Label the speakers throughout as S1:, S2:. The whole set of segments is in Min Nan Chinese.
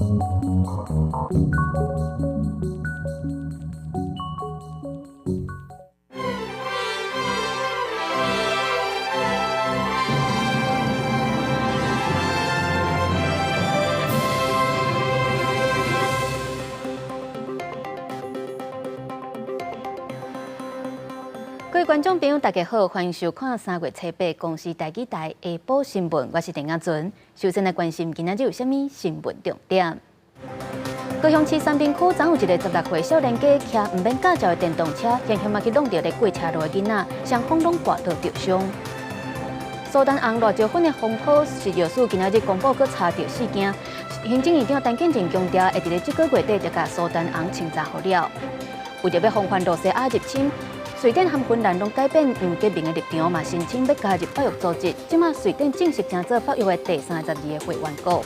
S1: 各位觀眾朋友，大家好，歡迎收看3月初八公視台語台下晡新聞，我是鄭亞純。首先來關心今仔日有啥物新聞重點。高雄市三民區昨有一個16歲少年家騎毋免駕照的電動車，險險仔去挵著咧過車路的囡仔，雙方攏跋倒著傷。蘇丹紅辣椒粉的風波，食藥署今仔日公布閣查著四件，行政院長陳建仁強調，會佇咧這個月底就共蘇丹紅清查予了。為著欲防範露西亞入侵，瑞典和芬蘭攏改變楊潔篪的立場，嘛申請欲加入北約組織。這馬瑞典正式成做北約的第32個會員國。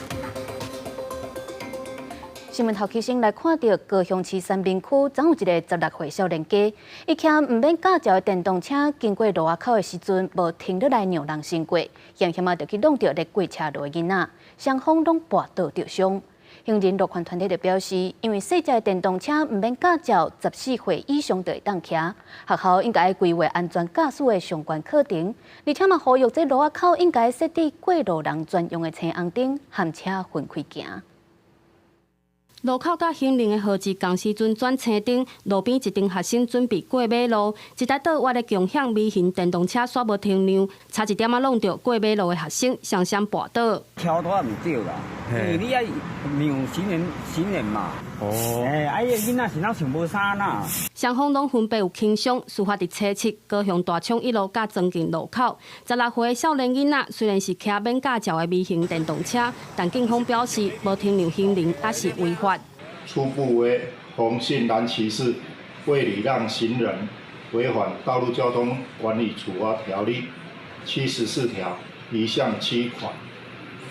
S1: 新聞頭起先來看著高雄市三民區，昨有一個16歲少年家，伊騎毋免駕照的電動車經過路仔口的時陣，無停落來讓人先過，險險仔就去挵著咧過車路的囡仔，雙方攏跋倒著傷。行人路權團體就表示，因為細隻的電動車毋免駕照，14歲以上就會當騎。學校應該規劃安全駕駛的相關課程，而且嘛呼籲這路仔口應該設置過路人專用的青紅燈，和車分開行。
S2: 路口佮行人的號誌仝時陣轉青燈，路邊一陣學生準備過馬路，一台倒彎的共享微型電動車煞無停讓，差一點仔挵著過馬路的學生，雙雙跋倒。
S3: 超脫毋對啦，因為你愛讓行人行人嘛。哦。欸，啊，伊个囡仔是哪想無啥啦。
S2: 雙方攏分別有輕傷，事發佇初七高雄大昌一路佮莊敬路口，16歲少年囡仔雖然是騎免駕照的微型電動車，但警方表示無停讓行人猶是違法。
S4: 初步為洪姓男騎士未禮讓行人，違反道路交通管理處罰條例74條一項7款，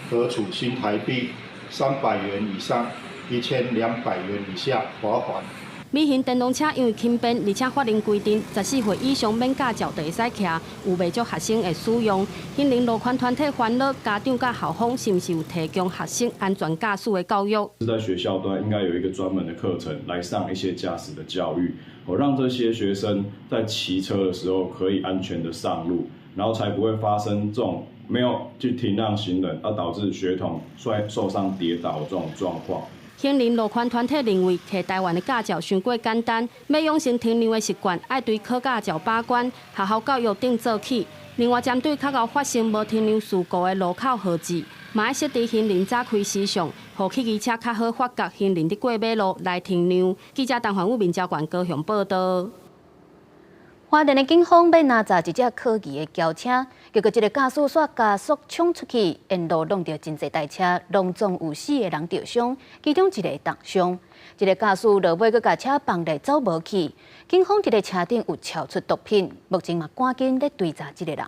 S4: 可處新台幣300元以上1200元以下罰款。
S2: 微型電動車因為輕便，而且法令規定14歲以上免駕照就會使騎，有袂少學生會使用。行人路權團體煩惱家長佮校方是毋是有提供學生安全駕駛的教育？
S5: 是在學校端應該有一個專門的課程來上一些駕駛的教育，哦，讓這些學生在騎車的時候可以安全的上路，然後才不會發生這種沒有去停讓行人，而導致學童摔受傷跌倒的這種狀況。
S2: 行人路權團體認為，摕台灣的駕照傷過簡單，欲養成停讓的習慣，愛對考駕照把關，學校教育頂做起。另外，針對較𠢕發生無停讓事故的路口號誌，嘛愛設置行人早開時相，予汽機車較好發覺行人佇過馬路來停讓。記者陳環宇、民交縣高雄報導。
S1: 花蓮的警方欲攔查一隻可疑的轎車，結果這个駕駛煞加速衝出去，沿路挵著真濟台車，攏總有四個人著傷，其中一个重傷。這个駕駛落尾閣共車放來走無去，警方佇咧車頂有撨出毒品，目前嘛趕緊咧追查這个人。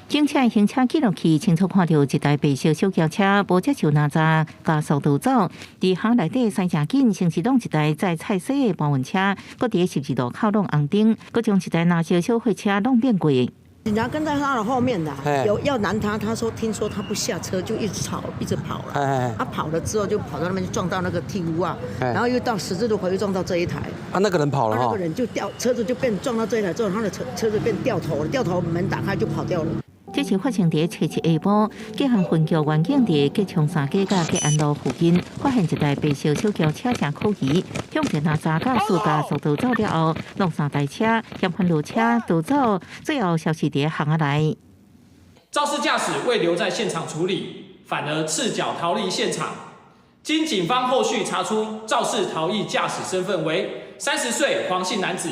S6: 警車行車記錄器清楚看著一台白色小轎車，無接受攔查，加速逃走。佇巷內底駛誠緊，先是挵一台載菜洗的搬運車，閣佇十字路口挵紅燈，閣將一台藍色小貨車挵變過。
S7: 警察跟在他的後面的，有要攔他，他說聽說他不下車，就一直跑，一直跑了。他跑了之後就跑到那邊撞到那個鐵屋啊，然後又到十字路口又撞到這一台。
S8: 啊，那個人跑了。
S7: 那個人就掉車子就變撞到這一台之後，他的車車子變掉頭了，掉頭門打開就跑掉了。
S6: 這是發生佇初七下晡，吉航分局員警佇吉昌三街佮吉安路附近，發現一台白色小轎車誠可疑，向前攔查駕駛加速逃走了後，挵三台車，嫌犯落車逃走，最後消失佇巷仔內。
S9: 肇事駕駛未留在現場處理，反而赤腳逃離現場。經警方後續查出，肇事逃逸駕駛身份為30歲黃姓男子。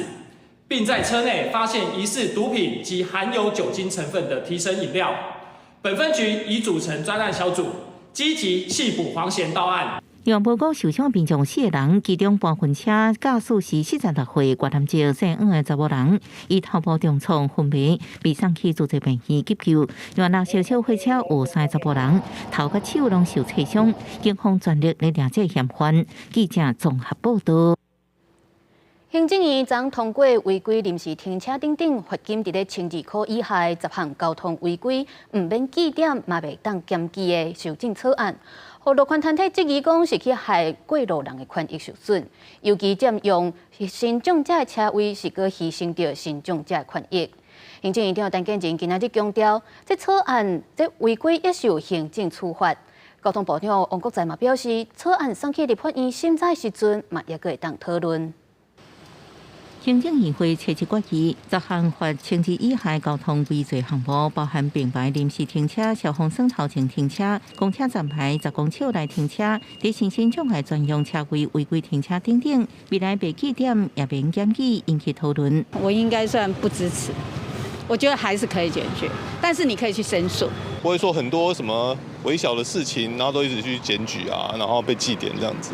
S9: 並在車內發現疑似毒品及含有酒精成分的提神飲料。本分局已組成專案小組，積極緝捕黃嫌到案。
S6: 楊報告受傷民眾四個人，其中搬運車駕駛是46歲越南籍姓黃的查某人，伊頭部重創昏迷，被送去主治病院急救。另外，小小貨車有三個查某人頭佮手攏受挫傷，警方全力咧掠這嫌犯。記者綜合報導。
S1: 行政院昨通過違規臨時停車等等罰金，佇咧1200塊以下的十項交通違規，毋免記點嘛袂當檢舉的修正草案。予路權團體質疑講是去害過路人的權益受損，尤其佔用身障者的車位是閣犧牲著身障者的權益。行政院長陳建仁今仔日強調，這草案這違規也是有行政處罰。交通部長王國材嘛表示，草案送去立法院審查時陣，嘛猶閣會當討論。
S6: 行政院會初一決議，10項罰輕至以下交通違罪項目，包含並排臨時停車、消防栓頭前停車、公車站牌10公尺內停車、佇身心障礙專用車位違規停車等等，未來袂記點也免檢舉，引起討論。
S8: 我應該算不支持，我覺得還是可以檢舉，但是你可以去申訴。
S10: 不會說很多什麼微小的事情，然後都一直去檢舉啊，然後被記點這樣子。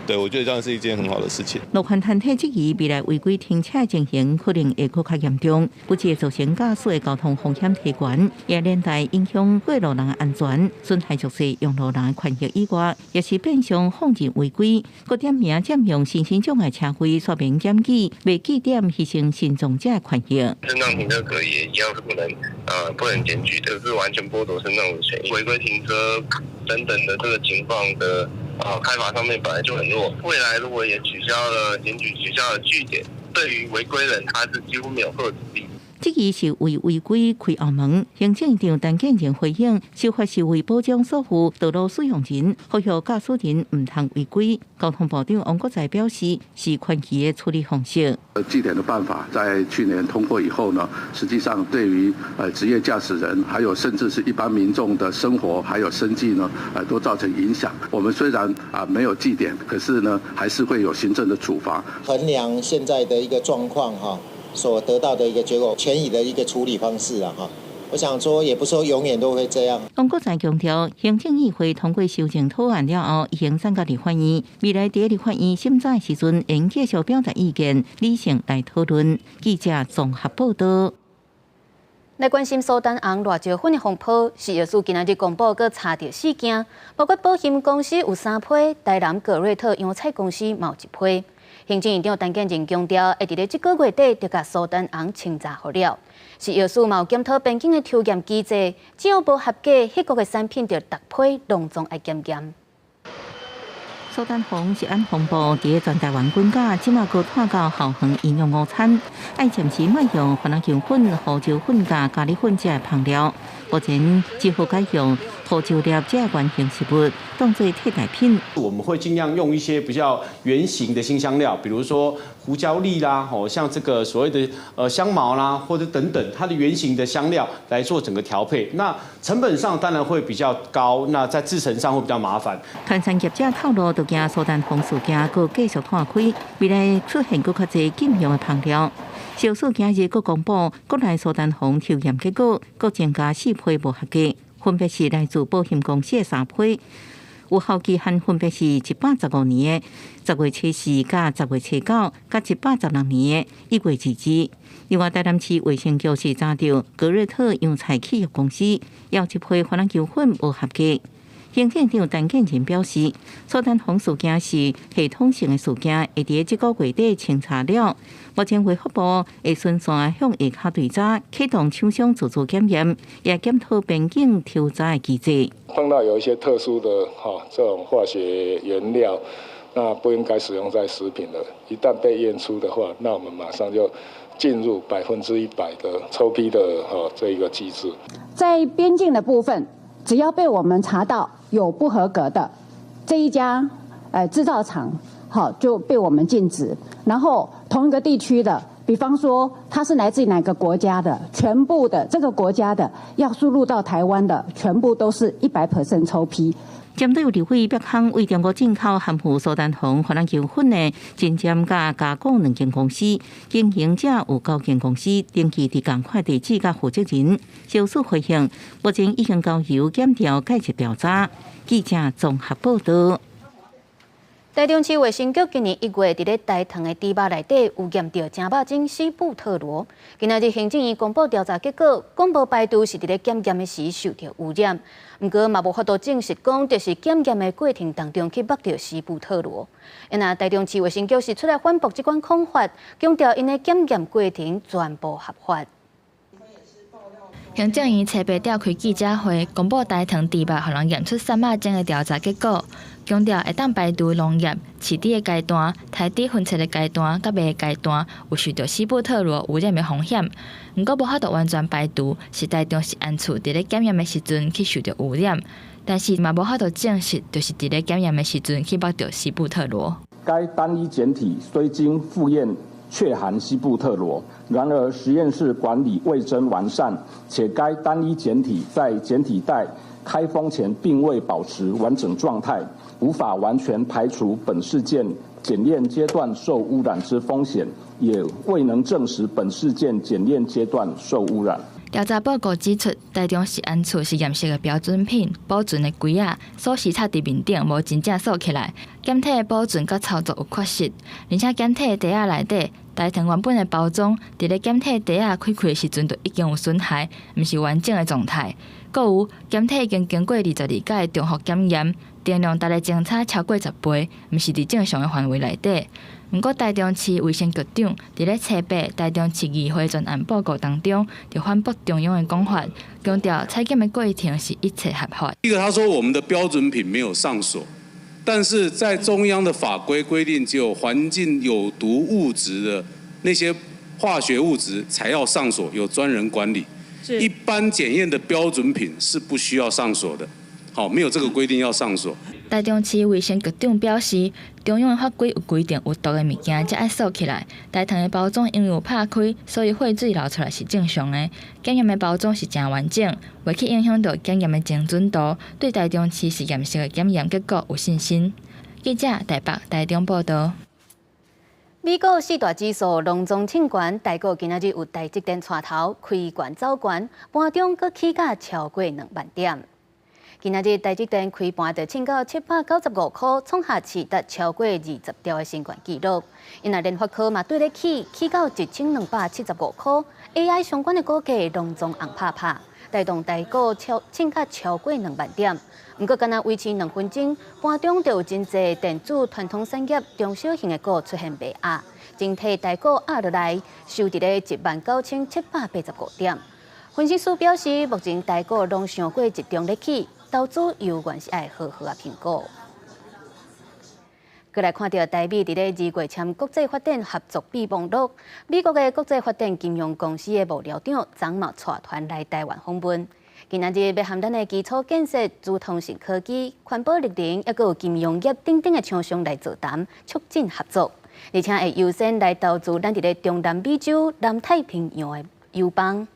S10: 對，我覺得這樣是一件很好的事情。
S6: 路權團體質疑未來違規停車情形可能會閣較嚴重，不只會造成駕駛的交通風險提懸，也連帶影響過路人的安全，損害弱勢用路人的權益以外，也是變相放任違規。閣點名佔用身心障礙車位，煞免檢舉，袂記點犧牲身障者的權益。
S11: 身障停車格也一樣是不能檢舉，這個是完全剝奪身障的權益。違規停車等等的這個情況的。啊，開罰上面本來就很弱，未來如果也取消了檢舉，取消了記點，對於違規人，他是幾乎沒有遏阻力。
S6: 質疑是為違規開後門，行政長陳建仁回應：修法是為保障所有道路使用人，呼籲駕駛人毋通違規。交通部長王國材表示，是寬期的處理方式。
S12: 記點的辦法在去年通過以後呢，實際上對於職業駕駛人，還有甚至是一般民眾的生活還有生計呢，都造成影響。我們雖然啊沒有記點，可是呢，還是會有行政的處罰。
S13: 衡量現在的一個狀況，哈。所得到的一個結果，權宜的一個處理方式啊，哈，我想說，也不是說永遠都會這樣。
S6: 王國材強調，行政議會通過修正草案了後，已經送到立法院，未來佇立法院審查時陣，會繼續表達意見，理性來討論。記者綜合報道。
S1: 來關心蘇丹紅辣椒粉的風波，食藥署今仔日公布，閣查著四件，包括保險公司有三批，台南格瑞特洋菜公司嘛有一批。行政院長陳建仁強調，會佇咧這個月底就共蘇丹紅清查予了。食藥署嘛有檢討邊境的抽驗機制，只要無合格，彼國的產品就逐批攏總愛檢驗。
S6: 蘇丹紅食安風暴佇全台灣滾價，這馬閣拖到校園營養午餐，愛暫時莫用番仔球粉、胡椒粉佮咖喱粉這个香料，目前只好改用胡椒粒這个原型食物當做替代品。
S14: 我們會盡量用一些比較原型的辛香料，比如說胡椒粒啦，吼，像這個所謂的香茅啦，或者等等，它的原型的香料來做整個調配。那成本上當然會比較高，那在製程上會比較麻煩。
S6: 團餐業者透露，都驚蘇丹紅事件閣繼續拖開，未來出現閣較濟禁用的香料。食藥署今日閣公布國內蘇丹紅抽驗結果，閣增加四批無合格，分別是來自保險公司的三批。有效期限分別是115年的10月24佮10月9，佮116年的1月22。另外，台南市衛生局是查著格瑞特洋菜企業公司，有一批番仔球粉無合格。行政長陳建仁表示，蘇丹紅事件是系統性的事件，會佇這個月底清查了。目前衛福部會循線向下跤追查，啟動廠商自主檢驗，也檢討邊境抽查的機制。
S15: 碰到有一些特殊的哈這種化學原料，那不應該使用在食品的，一旦被驗出的話，那我們馬上就進入100%的抽批的哈這一個機制。
S8: 在邊境的部分，只要被我們查到有不合格的這一家製造廠，好就被我們禁止。然後同一個地區的，比方說它是來自哪個國家的，全部的這個國家的要輸入到台灣的，全部都是100% 抽批。
S6: 針對立委別項為中國進口含有蘇丹紅番仔球粉的真針佮加工兩間公司，經營者有九間公司登記佇仝款地址佮負責人，食藥署回應，目前已經交由檢調介入調查。記者綜合報道。
S1: 台中市衛生局今年1月佇咧大潭的豬肉內底有驗著正肉精西布特羅。今仔日行政院公布調查結果，講無排除是佇咧檢驗的時受著污染，毋過嘛無法度證實講就是檢驗的過程當中去目著西布特羅。因那台中市衛生局是出來反駁這款講法，強調𪜶的檢驗過程全部合法。
S16: 行政院初八召開記者會，公布大腸豬肉予人驗出瘦肉精的調查結果，強調會當排除農業、飼豬的階段、刣豬分切的階段、佮賣的階段有受著西布特羅污染的風險。毋過無法度完全排除是台中食安處佇咧檢驗的時陣去受著污染，但是嘛無法度證實就是佇咧檢驗的時陣去目著西布特羅。
S17: 該單一檢體雖經複驗確含西布特羅，然而實驗室管理未臻完善，且該單一檢體在檢體袋開封前並未保持完整狀態，無法完全排除本事件檢驗階段受污染之風險，也未能證實本事件檢驗階段受污染。
S16: 調查報告指出，台中食安處是驗識的標準品保存的櫃仔，鎖匙插佇面頂，無真正鎖起來，檢體的保存佮操作有缺失，而且檢體的袋仔內底大腸原本的包裝，佇咧檢體袋仔開開的時陣就已經有損害，毋是完整的狀態。閣有檢體已經經過22擺的重複檢驗，定量逐个偵查超過10倍，毋是佇正常的範圍內底。毋過台中市衛生局長佇咧初八台中市議會專案報告當中，就反駁中央的講法，強調採檢的過程是一切合法。
S18: 第一個，他說我們的標準品沒有上鎖，但是在中央的法規規定，只有環境有毒物質的那些化學物質才要上鎖，有專人管理。一般檢驗的標準品是不需要上鎖的，好，沒有這個規定要上鎖。
S16: 台中市衛生局長表示，中央的法規有規定，有毒的物件才愛鎖起來。大腸的包裝因為有拍開，所以血水流出來是正常的。檢驗的包裝是誠完整，袂去影響著檢驗的精準度。對台中市實驗室的檢驗結果有信心。記者台北、台中報道。
S1: 美國四大指數攏總衝懸，台股今仔日有台積電帶頭開懸走懸，盤中閣起價超過2萬點。今仔日台積電開盤就衝到795塊，創下市值超過20兆的新懸紀錄。因為聯發科嘛綴咧起，起到1275塊，AI 相關的股價攏總紅拍拍，帶動台股超衝較超過2萬點。毋過，干焦維持2分鐘，盤中就有真濟電子傳統產業中小型的股出現賣壓，整體台股壓落來，收佇咧19,785點。分析師表示，目前台股攏傷過集中咧起，投資猶原是愛好好仔評估。閣來看著台美佇咧2月簽國際發展合作備忘錄，美國的國際發展金融公司的幕僚長昨嘛帶團來台灣訪問。今仔日欲和咱的基礎建設、資通訊科技、環保綠能，抑閣有金融業等等的廠商來座談，促進合作，而且會優先來投資咱佇咧中南美洲、南太平洋的友邦。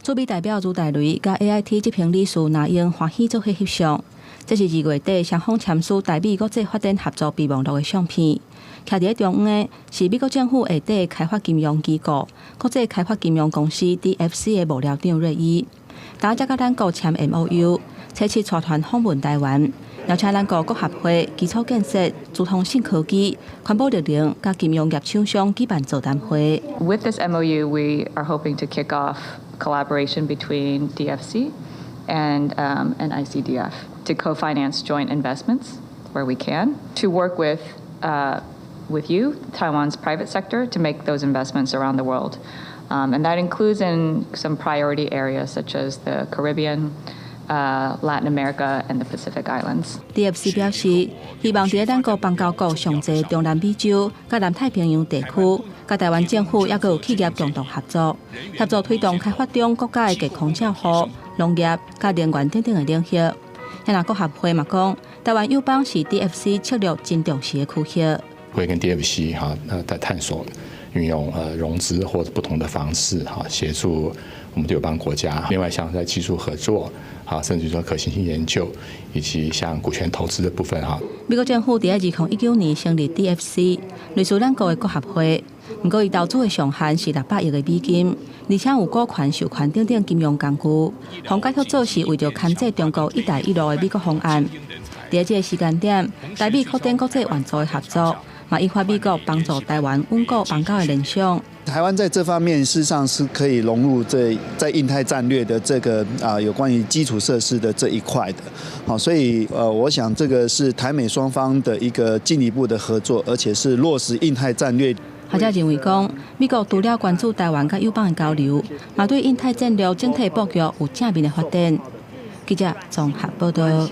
S19: 駐美代表朱大雷佮 AIT 執行理事那英歡喜做伙翕相，這是2月底雙方簽署台美國際發展合作備忘錄的相片。徛佇咧中央的是美國政府下底開發金融機構國際開發金融公司 DFC 的幕僚長瑞伊，今才佮咱國簽 MOU，初七帶團訪問台灣，邀請咱國國合會、基礎建設、資通訊科技、環保綠能佮金融業廠商舉辦座談會。
S20: With this MOU, we are hoping to kick off collaboration between DFC and ICDF to co-finance joint investments where we can, to work with you, Taiwan's private sector, to make those investments around the world. And that includes in some priority areas such as the Caribbean, Latin America, and the Pacific Islands.
S19: DFC 表示，希望佇咱國邦交國上濟中南美洲佮南太平洋地區，佮台灣政府抑閣有企業共同合作，協助推動開發中國家的健康照護、農業佮能源等等的領域。遐國合會嘛講，台灣友邦是 DFC 策略真重視的區域。
S21: 會跟 DFC 哈，在探索運用融資或者不同的方式哈，協助我們的友邦國家。另外，像在技術合作啊，甚至說可行性研究，以及像股權投資的部分哈。
S19: 美國政府佇2019年成立 DFC，類似咱國的國合會，毋過伊投資的上限是600億的美金，而且有股權授權等等金融工具。予解託做是為著牽制中國“一帶一路”的美國方案。佇這個時間點，台美擴展國際援助的合作，嘛引發美國幫助台灣穩固邦交的聯想。
S22: 台灣在這方面事實上是可以融入這在印太戰略的這個啊有關於基礎設施的這一塊的，好，所以我想這個是台美雙方的一個進一步的合作，而且是落實印太戰略。
S19: 學者認為講，美國除了關注台灣佮友邦的交流，嘛對印太戰略整體布局有正面的發展。記者綜合報道。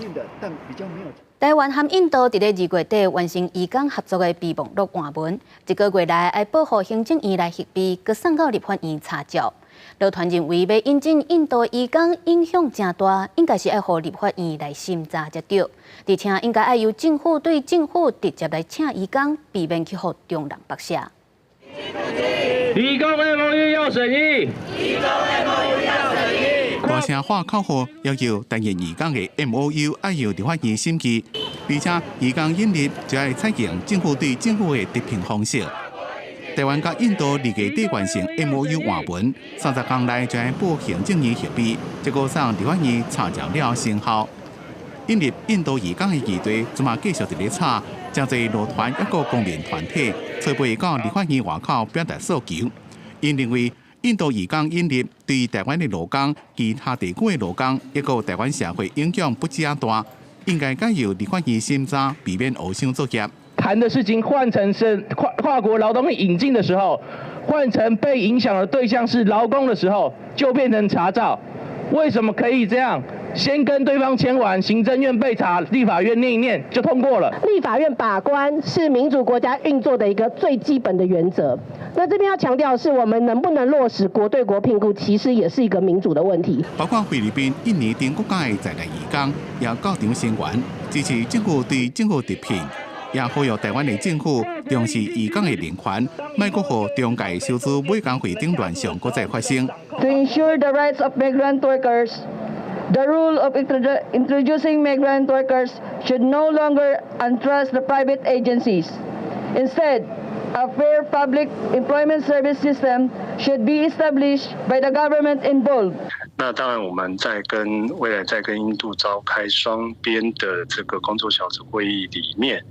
S1: 台灣和印度佇咧2月底完成移工合作的備忘錄換文，一個月內愛報予行政院來核備，閣送到立法院查照。勞團認為，欲引進印度移工影響誠大，應該是愛予立法院來審查才對。而且應該愛由政府對政府直接來請移工，避免去予中人剝削。
S3: 移工 MOU 要審議。
S4: 大聲喊口號，要求台印移工的 MOU 愛由立法院審議，而且移工引入就愛採用政府對政府的直聘方式。台灣佮印度2月底完成 MOU 換文，30工內就愛報行政院核備，這閣送立法院查照了生效。引入印度移工的議題，這馬繼續佇咧炒，誠濟勞團抑閣公民團體，初步到立法院外口表達訴求。𪜶認為，印度移工引入對台灣的勞工、其他地區的勞工，抑閣台灣社會影響不止仔大，應該改由立法院審查，避免烏箱作業。
S3: 談的事情換成是跨國勞動力引進的時候，換成被影響的對象是勞工的時候，就變成查照。為什麼可以這樣？先跟對方簽完，行政院備查，立法院念一念就通過了。
S23: 立法院把關是民主國家運作的一個最基本的原則。那這邊要強調的是，我們能不能落實國對國聘僱，其實也是一個民主的問題。
S4: 包括菲律賓、印尼等國家的在來移工也到場聲援，支持政府對政府直聘，也呼籲台灣的政府重視移工的人權，莫閣予中介收取買工費等亂象閣再發生。
S24: To ensure the rights of migrant workers, the rule of introducing migrant workers should no longer entrust the private agencies. Instead, a fair public employment service system should be established by the government involved.
S25: 那當然，我們在跟未來在跟印度召開雙邊的這個工作小組會議裡面，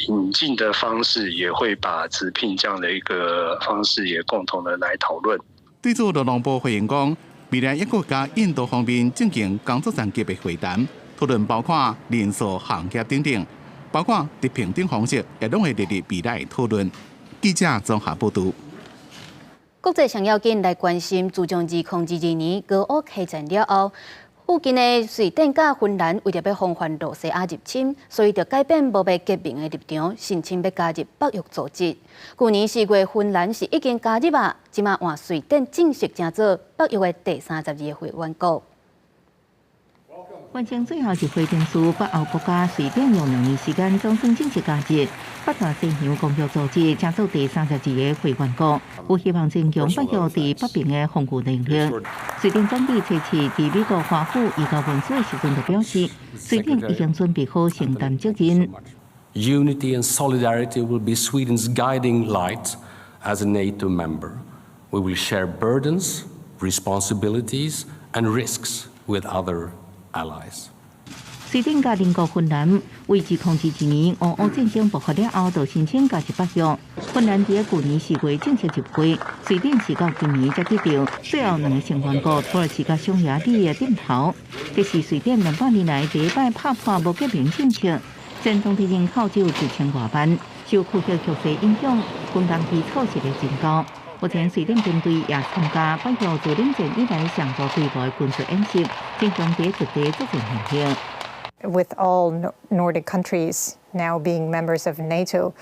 S25: 引進的方式也會把直聘這樣的一個方式也共同的來討論。
S4: 對此，勞動部回應講，未來抑閣佮印度方面進行工作層級的會談，討論包括人數、行業等等，包括直聘等方式，也攏會列入未來的討論。記者綜合報導。
S1: 國際上要緊來關心，自從2022年俄烏開戰了後，附近的瑞典佮芬蘭為著欲防範露西亞入侵，所以就改變無欲結盟的立場，申請欲加入北約組織。舊年4月，芬蘭是已經加入啊，這馬換瑞典正式成做北約的第32個會員國。
S6: 完成最後一回程序，北歐國家瑞典用2年時間總算正式加入北大西洋公約組織，成做第32個會員國，有希望增強北約佇北邊的防禦能力。瑞典總理這次佇美國華府移交文書的時陣就表示，瑞典已經準備好承擔責任。
S26: Unity and solidarity will be Sweden's guiding light as a NATO member. We will share burdens, responsibilities, and risks with other allies.
S6: 瑞典佮鄰國芬蘭，為2022年俄烏戰爭爆發了後，就申請加入北約。芬蘭佇舊年4月正式入會，瑞典是到今年才得著最後兩个成員國土耳其佮匈牙利的點頭。這是瑞典200年來第一擺拍破無結盟政策，前總體人口只有1000外萬，受區域局勢影響，軍工基礎實力真高。目前瑞典軍隊也參加北約自冷戰以來上大規模的軍事演習，增強佇各地作戰能力。
S27: With all Nordic countries now being members of NATO,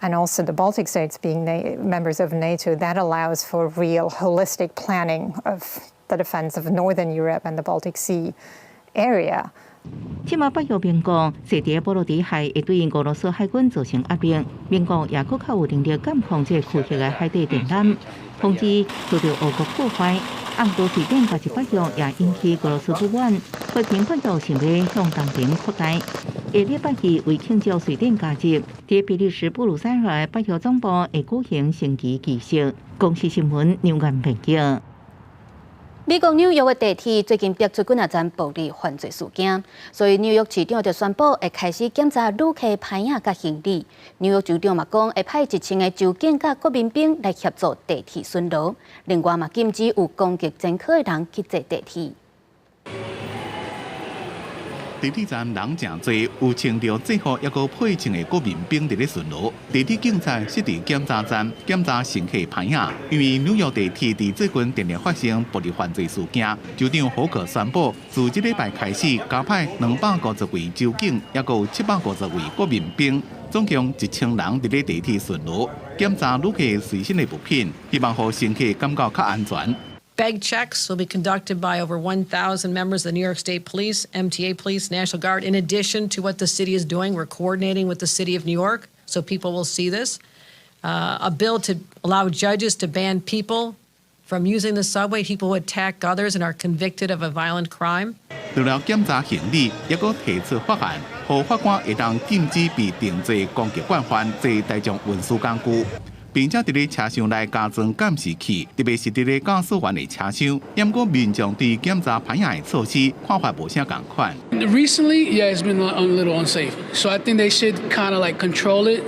S27: and also the Baltic states being members of NATO, that allows for real holistic planning of the defense of Northern Europe and the Baltic Sea area.
S6: 這馬北約盟國坐佇波羅的海會對俄羅斯海軍造成壓力，盟國也閣較有能力監控這個區域的海底電纜，防止遭著俄國破壞。毋過瑞典加入北約也引起俄羅斯不滿，批評北約想欲向東邊擴大。下禮拜二為慶祝瑞典加入，佇比利時布魯塞爾的北約總部會舉行升旗儀式。公視新聞梁元編譯。
S1: 美國紐約的地鐵最近爆出幾若宗暴力犯罪事件，所以紐約市長就宣布會開始檢查旅客牌仔佮行李。紐約州長嘛講會派1000個州警佮國民兵來協助地鐵巡邏，另外嘛禁止有攻擊前科的人去坐地鐵。
S4: 地鐵站人誠濟，有穿著制服抑閣配槍的國民兵佇咧巡邏。地鐵警察設置檢查站，檢查乘客牌仔。因為紐約地鐵佇最近定定發生暴力犯罪事件，州長霍克宣布，自這禮拜開始加派250位州警，抑閣有750位國民兵，總共1000人佇咧地鐵巡邏，檢查旅客隨身的物品，希望予乘客感覺較安全。
S2: Bag checks will be conducted by over 1,000 members of the New York State Police, MTA Police, National Guard. In addition to what the city is doing, we're coordinating with the city of New York so people will see this. A bill to allow judges to ban people from using the subway, people who attack others and are convicted of a violent crime.
S4: 除了檢查行李，抑閣提出法案，予法官會當禁止被定罪攻擊慣犯坐大眾運輸工具。並且佇咧車廂內加裝監視器，特別是佇咧駕駛員的車廂。毋過民眾對檢查牌仔的措施看法無啥仝款。
S5: Recently, yeah, it's been a little unsafe. So I think they should kind of like control it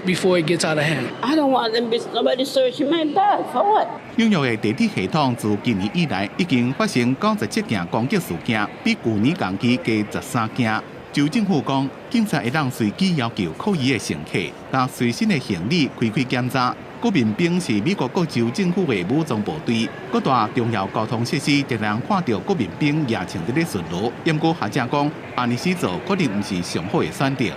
S5: before it gets out of hand.
S7: I don't want them nobody searching my bag for what?
S4: 紐約的地鐵系統自今年以來已經發生97件攻擊事件，比舊年同期加13件。州政府講，警察會當隨機要求可疑的乘客，共隨身的行李開開檢查。國民兵是美國各州政府的武裝部隊，各大重要交通設施常常看著國民兵攑槍佇咧巡邏。毋過學者講，按呢做可能毋是上好的選擇。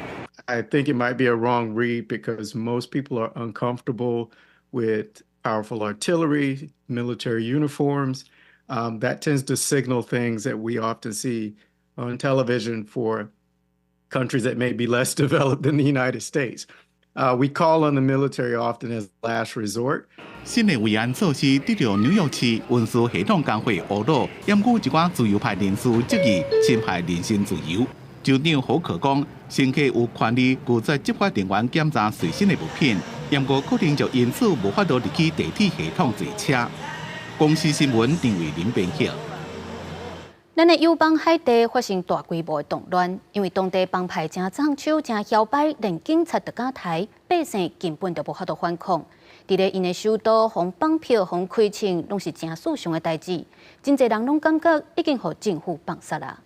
S9: I think it might be a wrong read because most people are uncomfortable with powerful artillery, military uniforms. That tends to signal things that we often see on television for countries that may be less developed than the United States. We call on the military often as last resort.
S4: 新的維安措施得著紐約市運輸系統工會懊惱，毋過一寡自由派人士質疑侵害人身自由。州長霍克講，乘客有權利拒絕執法人員檢查隨身的物品，毋過可能就因此無法度入去地鐵系統坐車。公視新聞張慧玲編輯。
S1: 咱的友邦海地發生大規模的動亂，因為當地幫派誠重手、誠囂擺，連警察都敢刣，百姓根本就無法度反抗。佇咧𪜶的首都，予綁票、予開槍，攏是誠日常的代誌。真濟人攏感覺已經予政府放殺啦。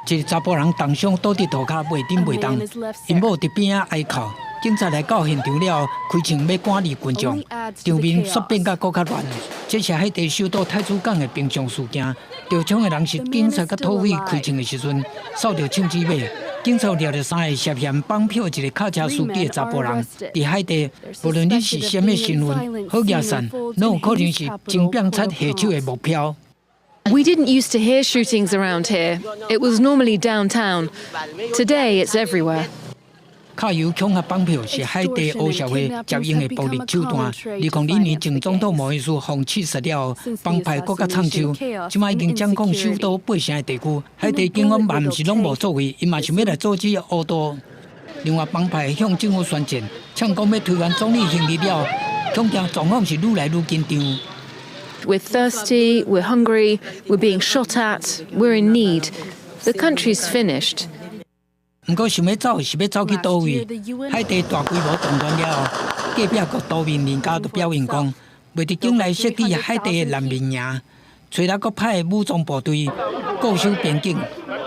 S10: 一個查埔人重傷倒佇塗跤袂振袂動，𪜶某佇邊仔哀哭。警察來到現場了後，開槍欲趕離群眾，場面煞變甲閣較亂。這是海地首都太子港的平常事件。著槍的人是警察佮土匪開槍的時陣，掃著槍支尾。警察掠著三个涉嫌綁票一个卡車司機的查埔人。佇海地，無論你是啥物身份，好額散，攏有可能是偵辦察下手的目標。
S11: We didn't used to hear shootings around here. It was normally downtown. Today it's everywhere.
S10: 卡油恐嚇綁票是海地黑社會常用的暴力手段。2002年前總統莫伊斯予刺殺了後，幫派閣較重手，這擺已經掌控首都八成的地區。海地警方嘛毋是攏無作為，𪜶嘛想欲來阻止烏道。另外，幫派向政府宣戰，嗆講欲推翻總理亨利了，恐驚狀況是愈來愈緊張。
S11: We're thirsty, we're hungry, we're being shot at, we're in need. The country's finished.
S10: 毋過想欲走是欲走去佗位？海地大規模動亂了後，隔壁國多明尼加就表明講，袂佇境內設置海地的難民營，揣來閣派武裝部隊固守邊境。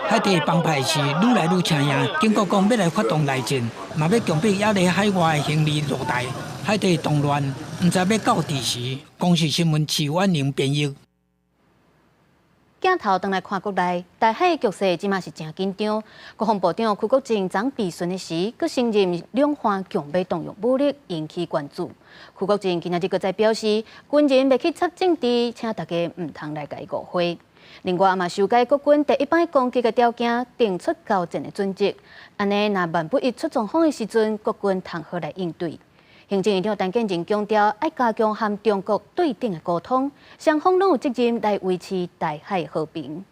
S10: 海地幫派是愈來愈強硬，警告講欲來發動內戰，嘛欲強迫抑佇海外的亨利落台。海地動亂，毋知欲到佇時。公視新聞徐婉寧編譯。
S1: 鏡頭轉來看國內，台海局勢這馬是誠緊張。國防部長邱國正昨備詢的時，閣承認兩岸強欲動用武力，引起關注。邱國正今仔日閣再表示，軍人袂去插政治，請大家毋通來共伊誤會。另外嘛，修改國軍第一擺攻擊的條件，定出交戰的準則。按呢，若萬不一出狀況的時陣，國軍通好來應對。行政院長陳建仁強調，愛加強和中國對等的溝通，雙方攏有責任來維持台海和平。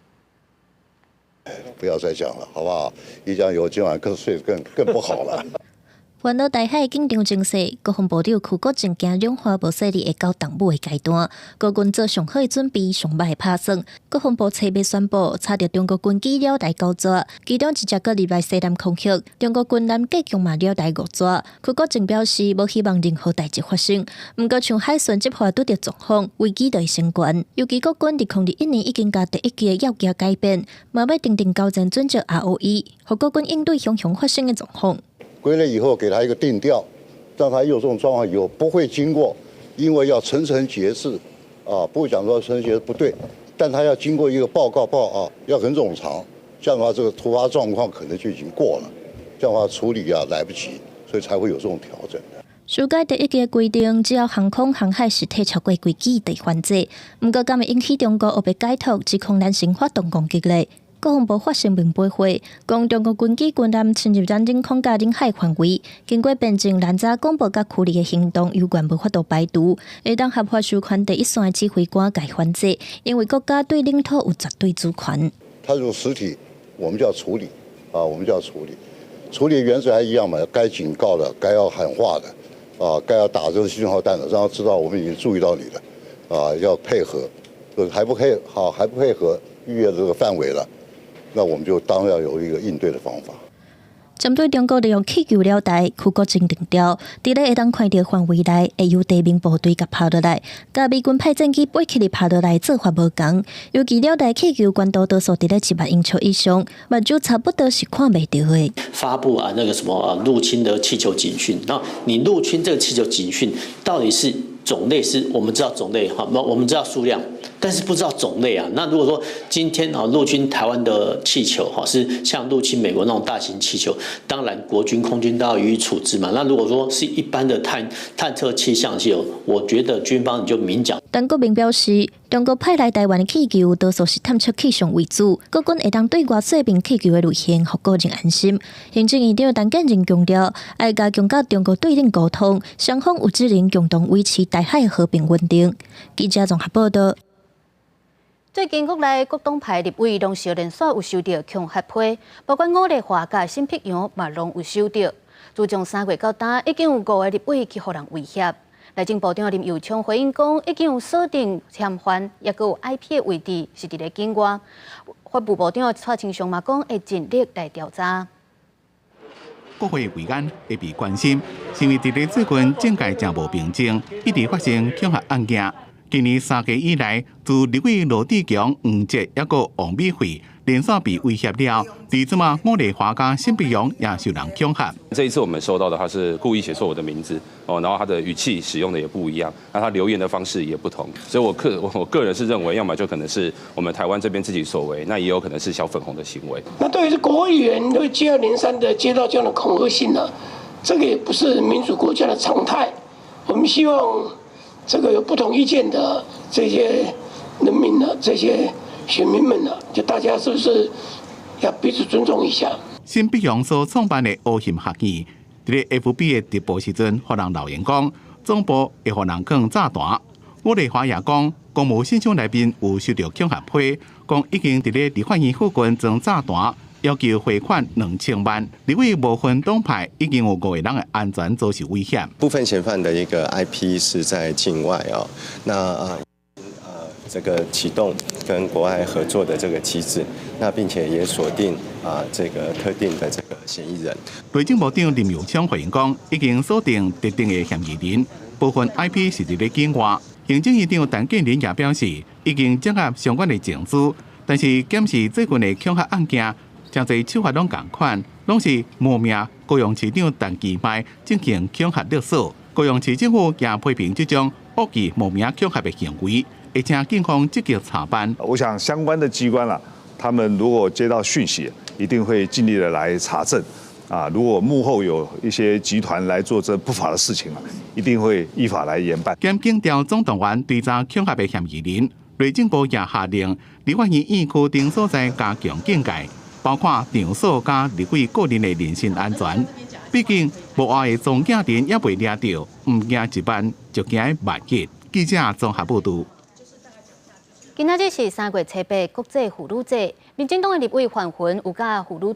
S12: 不要再講了，好不好？一講有今晚更睡更更不好了。
S8: 環繞台海緊張情勢，國防部長邱國正驚兩岸無勢力會到動武的階段，國軍做上好的準備，上歹的拍算。國防部初日宣布，查著中國軍機繞台九逝，其中一隻閣入來西南空域，中國軍艦計共嘛繞台五逝。邱國正表示，無希望任何代誌發生，毋過像海巡執法拄著狀況，危機就會升懸。尤其國軍2021年已經共第一期的要件改變，嘛欲訂定交戰準則 ROE，予國軍應對常常發生的狀況。
S12: 歸類以後，給他一個定調，讓他有這種狀況以後不會經過，因為要層層解釋，啊，不會講說層層解釋不對，但他要經過一個報告報啊，要很冗長，這樣的話這個突發狀況可能就已經過了，這樣的話處理啊來不及，所以才會有這種調整。
S8: 修改第一期規定，只要航空航海實體超過幾機就犯罪，毋過敢會引起中國烏白解讀，指控咱先發動攻擊咧？國防部發聲明駁回，講中國軍機軍艦侵入咱領空佮領海範圍，經過邊境攔查廣播佮驅離的行動，猶原無法度排除，會當合法授權第一線的指揮官共反制，因為國家對領土有絕對主權。
S12: 他如果實體，我們就要處理，啊，我們就要處理，處理原則還一樣嘛，該警告的，該要喊話的，啊，該要打這個信號彈的，讓他知道我們已經注意到你了，啊，要配合，還不配，好，還不配合，逾越這個範圍了。那我們就當然要有一個應對的方法。
S8: 針對中國利用氣球繞台，邱國正定調，佇咧會當看著範圍內，會由地面部隊共拋落來，佮美軍派戰機飛起來拋落來做法無仝。尤其繞台氣球懸度多數佇咧1萬英尺以上，目睭差不多是看袂著的。
S13: 發布啊，那個什麼啊，入侵的氣球警訊，那你入侵這個氣球警訊到底是種類是？我們知道種類哈，我們知道數量。但是不知道種類啊。那如果說今天啊入侵台灣的氣球哈，是像入侵美國那種大型氣球，當然國軍空軍都要予以處置嘛。那如果說是一般的探測氣象氣球，我覺得軍方你就明講。
S8: 陳國明表示，中國派來台灣的氣球，多數是探測氣象為主，國軍會當對外說明氣球的類型，予個人安心。行政院長陳建仁強調，愛加強佮中國對等溝通，雙方有責任共同維持台海和平穩定。記者綜合報道。
S1: 最近國內各黨派立委攏相連紲有收著恐嚇批，包括伍麗華佮沈碧陽嘛攏有收著。自從3月到今，已經有五個立委去予人威脅。內政部長林右昌回應講，已經有鎖定嫌犯，抑閣有 IP 的位置是佇咧境外。法務部長蔡清祥嘛講，會盡力來調查。
S4: 國會維安會被關心，是因為佇咧最近政界誠無平靜，一直發生恐嚇案件。今年3月以來，自立委羅智強、黃捷抑閣王美惠連續被威脅了，佇這馬伍麗華佮沈碧陽也受人恐嚇。
S14: 這一次我們收到的，他是故意寫錯我的名字哦，然後他的語氣使用的也不一樣，那他留言的方式也不同，所以我個人是認為，要麼就可能是我們台灣這邊自己所為，那也有可能是小粉紅的行為。
S15: 那對於國會議員會接二連三的接到這樣的恐嚇信呢，這個也不是民主國家的常態。我們希望這個有不同意見的這些人民呢，這些選民們呢，就大家是不是要彼此尊重一下？
S4: 沈碧陽所創辦的烏杏學院，佇咧 FB 的直播時陣，予人留言講，總部會予人囥炸彈。伍麗華也講，公務信箱內面有收著恐嚇批，講已經佇咧立法院附近裝炸彈，要求匯款2000萬。立委無分黨派，已經有五個人的安全遭受威脅。
S17: 部分嫌犯的一個 IP 是在境外哦，那這個啟動跟國外合作的這個機制，那並且也鎖定啊這個特定的這個嫌疑人。
S4: 內政部長林右昌回應講，已經鎖定特定的嫌疑人，部分 IP 是佇咧境外。行政院長陳建仁也表示，已經掌握相關的證據，但是檢視最近的恐嚇案件，誠濟手法攏仝款，攏是冒名高雄市長陳其邁進行恐嚇勒索。高雄市政府也批評這種惡意冒名恐嚇的行為，會請警方積極查辦。
S18: 我想相關的機關啦，他們如果接到訊息，一定會盡力的來查證。啊，如果幕後有一些集團來做這不法的事情啊，一定會依法來嚴辦。
S4: 檢警調總動員追查恐嚇的嫌疑人，內政部也下令立法院院區等所在加強警戒，包括場所佮立委個人的人身安全。畢竟無愛的莊敬田猶未掠著，毋驚一萬，就驚萬一。記者綜合報導。
S1: 今仔日是3月初八國際婦女節。民進黨的立委范雲有佮婦女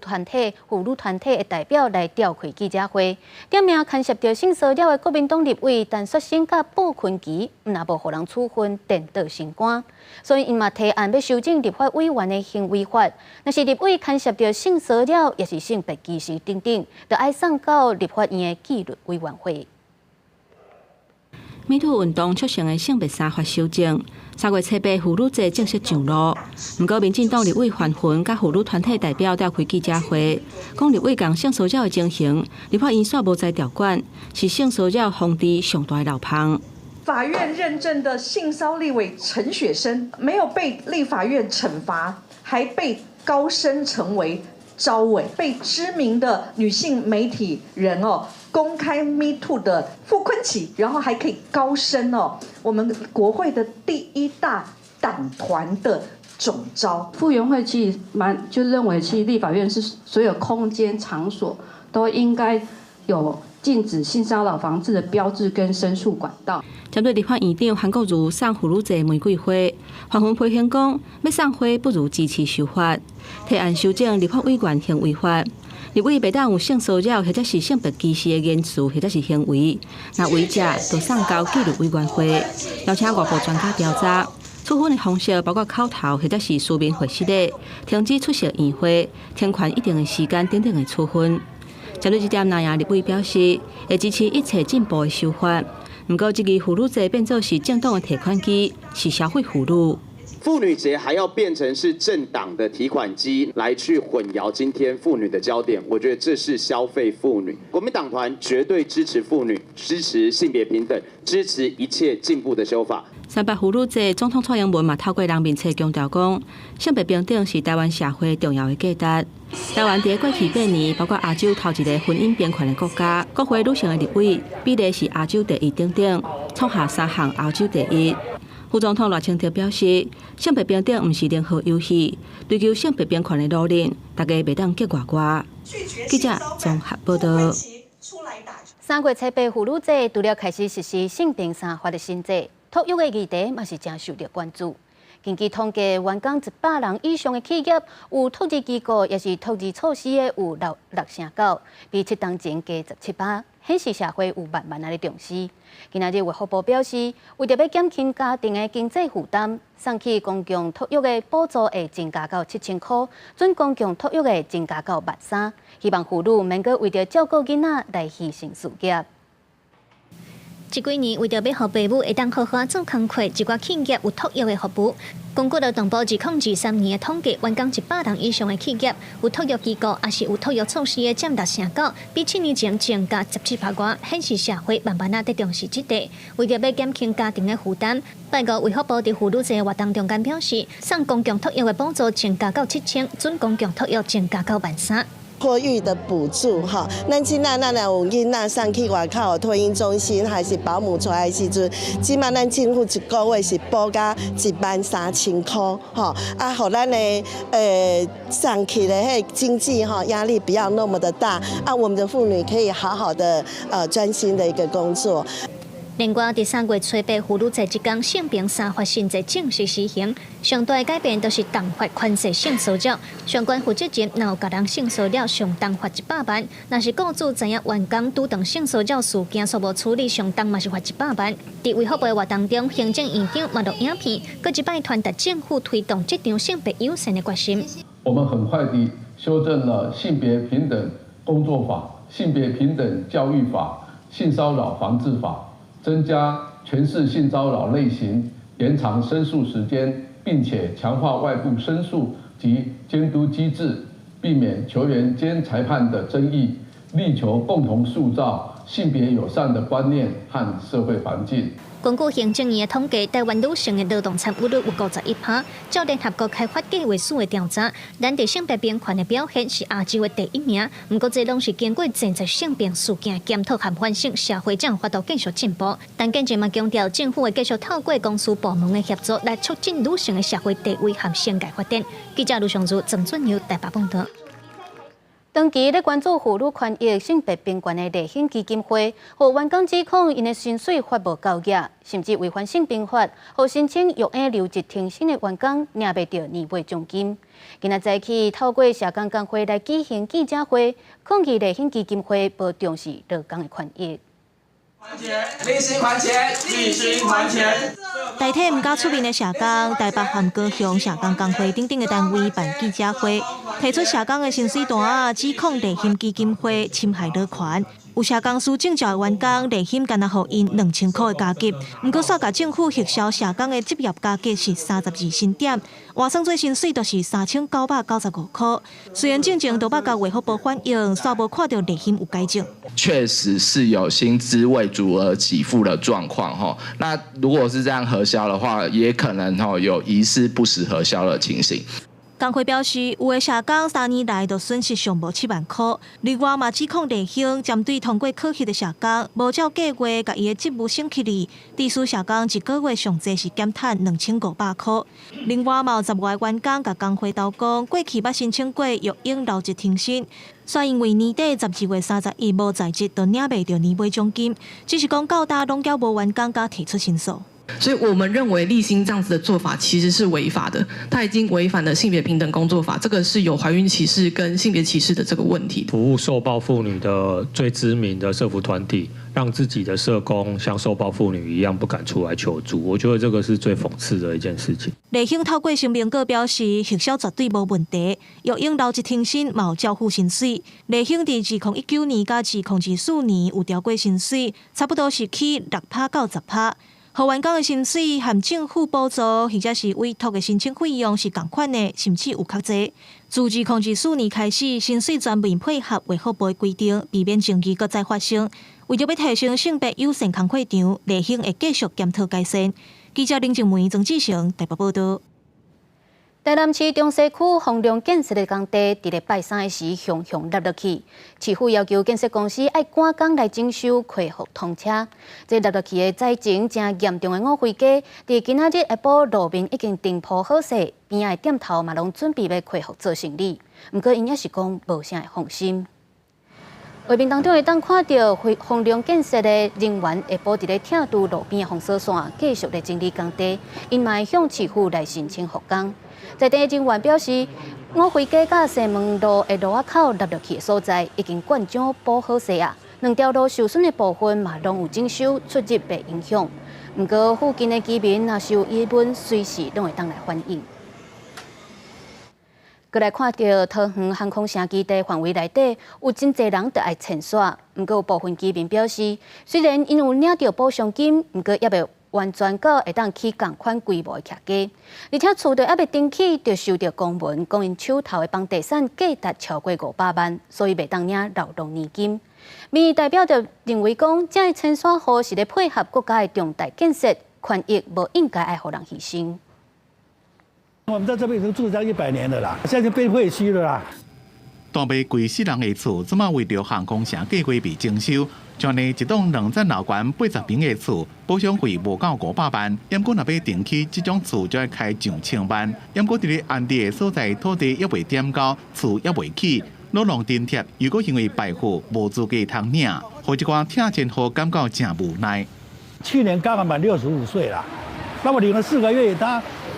S1: 團體的代表來召開記者會，點名牽涉著性騷擾的國民黨立委陳雪生佮布坤琪，毋若無予人處分，顛倒升官，所以𪜶嘛提案欲修正立法委員的行為法，若是立委牽涉著性騷擾，抑是性別歧視等等，就愛送到立法院的紀律委員會。
S3: MeToo 運動促成的性別三法修正，3月7日婦女節正式上路。毋過，民進黨立委范雲佮婦女團體代表召開記者會，講立委共性騷擾的情形，立法院煞無才調管，是性騷擾防治上大的漏縫。
S16: 法院認證的性騷立委陳雪生沒有被立法院懲罰，還被高升成為召委，被知名的女性媒體人哦公開 Me Too 的傅崐萁，然後還可以高升哦，我們國會的第一大黨團的總召。
S19: 傅園會其實蠻就認為，其實立法院是所有空間場所都應該有禁止性騷擾防治的標誌跟申訴管道。
S3: 針對立法院長韓國瑜送婦女節玫瑰花，范雲批評講，欲送花不如支持修法，提案修正立法委員行為法。立委袂當有性騷擾或者是性別歧視的言辭或者是行為，若違者就送交紀律委員會，邀請外部專家調查。處分的方式包括口頭或者是書面會失禮、停止出席院會、停權一定的時間等等的處分。針對這點，藍營立委表示會支持一切進步的修法。毋過，這个婦女節變做是政黨的提款機，是消費婦女。
S20: 婦女節還要變成是政黨的提款機，來去混淆今天婦女的焦點，我覺得這是消費婦女。國民黨團絕對支持婦女，支持性別平等，支持一切進步的修法。
S3: 三八婦女節，總統蔡英文嘛透過人面冊強調講，性別平等是台灣社會重要的價值。台灣佇過去8年，包括亞洲頭一个婚姻平權的國家，國會女性的立委比例是亞洲第一等等，創下三項亞洲第一。副總統賴清德表示，性別平等毋是零和遊戲，追求性別平權的努力，大家袂當激外外。記者綜合報道。
S1: 3月7日婦女節，除了開始實施性平三法的新制，托育的議題嘛是誠受著關注。根據統計，員工100人以上的企業有托兒機構，抑是托兒措施的有6.69%，比7冬前加17%，顯示社會有慢慢仔咧重視。今仔日衛福部表示，為著欲減輕家庭的經濟負擔，送去公共托育的補助會增加到7000箍，準公共托育的增加到13,000，希望婦女免閣為著照顧囡仔來犧牲事業。
S8: 這幾年為著欲予爸母會當好好做工課，一寡企業有托育的服務。根據勞動部2023年的統計，員工100人以上的企業有托育機構，抑是有托育措施的佔6.9%，比7年前增加17%外，顯示社會慢慢仔佇重視這塊。為著欲減輕家庭的負擔，拜五衛福部佇婦女節活動中間表示，送公共托育的補助增加到7000，準公共托育增加到13,000。
S21: 托育的補助哈，咱這馬咱若有囡仔送去外口托嬰中心，還是保姆帶的時陣，這馬咱政府一個月是補加13,000箍吼，啊，予咱的送去的彼個經濟哈壓力不要那麼的大，啊，我們的婦女可以好好的專心的一個工作。
S8: 另外，佇3月7日婦女節這工，性平三法新制正式施行。上大的改變就是重罰權勢性騷擾，相關負責人若有共人性騷擾，上重罰100萬；若是雇主知影員工拄著性騷擾事件，煞無處理，上重嘛是罰100萬。佇衛福部的活動中，行政院長嘛錄影片，閣一擺傳達政府推動這場性別友善的決心。
S22: 我們很快地修正了性別平等工作法、性別平等教育法、性騷擾防治法。增加權勢性騷擾類型，延長申訴時間，並且強化外部申訴及監督機制，避免球員兼裁判的爭議，力求共同塑造性別友善的觀念和社會環境。
S8: 根據行政院的統計，台灣女性的勞動參與率有51%。照聯合國開發計劃署的調查，咱佇性別平權的表現是亞洲的第一名。毋過，這攏是經過前節性平事件檢討和反省，社會才有法度繼續進步。陳建仁嘛強調，政府會繼續透過公私部門的協作，來促進女性的社會地位和生涯發展。記者盧尚如、鄭俊佑台北報道。
S1: 長期咧關注婦女權益、性別平權的麗興基金會，予員工指控𪜶的薪水發無夠額，甚至違反性平法，予申請育嬰留職停薪的員工領袂著年尾獎金。今仔早起透過社工工會來舉行記者會，抗議麗興基金會無重視勞工的權益。
S2: 還錢，利息還錢，利息還錢。
S6: 代替毋敢出面的社工，台北和高雄社工工會等等的單位辦記者會，提出社工的薪水單，指控麗興基金會侵害勞權。有社工司徵召的員工，麗興干焦予𪜶2000箍的加給，毋過煞共政府核銷社工的職業加給是32薪點，換算做薪水就是3995箍。雖然進前都捌共衛福部反映，煞無看著麗興有改進。
S23: 確實是有薪資未足額給付的狀況，吼。那如果是這樣核銷的話，也可能吼有疑似不實核銷的情形。
S6: 工會表示，有的社工3年來都損失上無7萬箍。另外嘛，指控麗興針對通過考核的社工，無照計劃共伊的職務升級哩，致使社工一個月上濟是減趁2500箍。另外嘛，有10外個員工共工會投講，過去捌申請過育嬰留職停薪，煞因為年底12月31無在職，就領袂著年尾獎金。只是講到今攏猶無員工敢提出申訴。
S24: 所以我們認為麗興這樣子的做法其實是違法的，他已經違反了性別平等工作法，這個是有懷孕歧視跟性別歧視的這個問題。
S25: 服務受暴婦女的最知名的社福團體，讓自己的社工像受暴婦女一樣不敢出來求助，我覺得這個是最諷刺的一件事情。
S6: 麗興透過聲明閣表示，核銷絕對無問題，育嬰留職停薪嘛有照付薪水。麗興佇2019年佮2024年有調過薪水，差不多是起6%到10%。予員工的薪水和政府補助或者是委託的申請費用是仝款的，甚至有較濟。自2024年開始，薪水全面配合衛福部的規定，避免爭議閣再發生。為著欲提升性別友善工課場，麗興會繼續檢討改善。記者林靜梅、曾志成台北報導。
S1: 台南市中西區豐隆建設的工地，佇咧拜三的時，雄雄塌落去。市府要求建設公司愛趕工來整修，恢復通車。這塌落去的災情誠嚴重的五妃街，佇今仔日下晡路面已經重鋪好勢，邊仔的店頭嘛攏準備欲恢復做生理。毋過𪜶也是講無啥會放心。畫面當中會當看著豐隆建設的人員下晡佇咧拆除路邊的封鎖線，繼續咧整理工地，𪜶嘛會向市府來申請復工。在地人員表示，五妃街佮西門路的路仔口塌落去的所在，已經灌漿補好勢啊。兩條路受損的部分嘛，攏有整修，出入袂影響。毋過附近的居民若是有疑問，隨時攏會當來反映。閣來看著桃園航空城基地範圍內底，有真濟人著愛遷徙。毋過有部分居民表示，雖然𪜶有領著補償金，毋過猶未完全到會當起仝款規模的徛家，而且厝都猶未登記，就收著公文，講𪜶手頭的房地產價值超過500萬，所以袂當領勞動年金。民意代表就認為講，這个遷徙戶是咧配合國家的重大建設，權益無應該愛予人犧牲。
S26: 我們在這邊已經住咗100年了啦，現在就變廢墟了啦。
S4: 大賣規世人的厝，這馬為著航空城計劃被徵收，像呢一棟兩層樓懸80坪的厝，補償費無夠500萬，毋過若欲重起這種厝就愛開上千萬。毋過佇咧安置的所在土地猶未點交，厝猶未起，老農津貼又閣因為敗戶無資格通領，予這寡拆遷戶感覺誠無奈。
S26: 去年剛剛滿65歲啦，那麼領了4個月，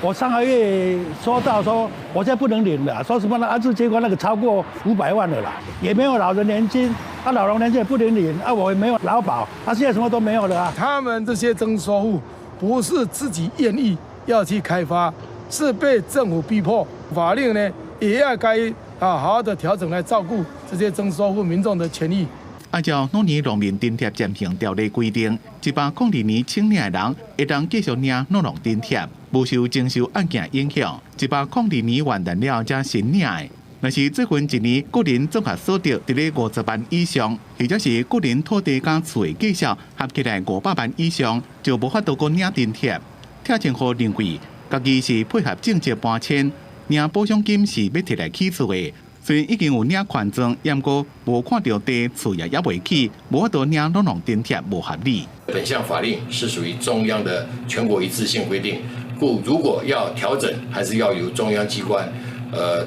S26: 我上個月收到說，我現在不能領了，說什麼呢？安置結果那個超過500萬了啦，也沒有老人年金，啊，老人年金也不能領，啊，我也沒有勞保，啊，現在什麼都沒有了啊。
S27: 他們這些徵收戶不是自己願意要去開發，是被政府逼迫。法令呢，也要該啊好好的調整來照顧這些徵收戶民眾的權益。
S4: 按照老年農民津貼暫行條例規定，102年請領的人會當繼續領老農津貼，無受徵收案件影響。102年元旦了才申領的，若是最近一年個人綜合所得佇咧50萬以上，或者是個人土地佮厝的價數合起來500萬以上，就無法度閣領津貼。拆遷戶認為，家己是配合政策搬遷，領補償金是欲提來起厝的。雖然已經有領權狀，毋過無看著地，厝也猶未起，無法度領老農津貼，無合理。
S28: 本項法令是屬於中央的全國一致性規定，故如果要調整，還是要由中央機關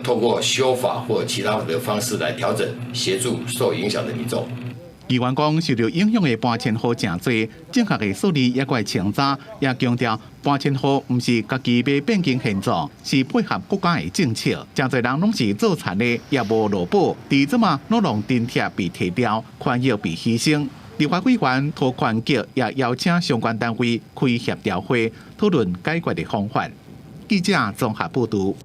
S28: 透過修法或其他的方式來調整，協助受影響的民眾。
S4: 議員講，受著影響的搬遷戶誠濟，正確的數字猶閣會清查，也強調搬遷戶毋是家己欲變更現狀，是配合國家的政策。誠濟人攏是做田的，也無勞保，佇這馬攏讓津貼被提掉，權益被犧牲。立法委員涂寬杰也邀請相關單位開協調會，討論解決的方法。記者綜合報導。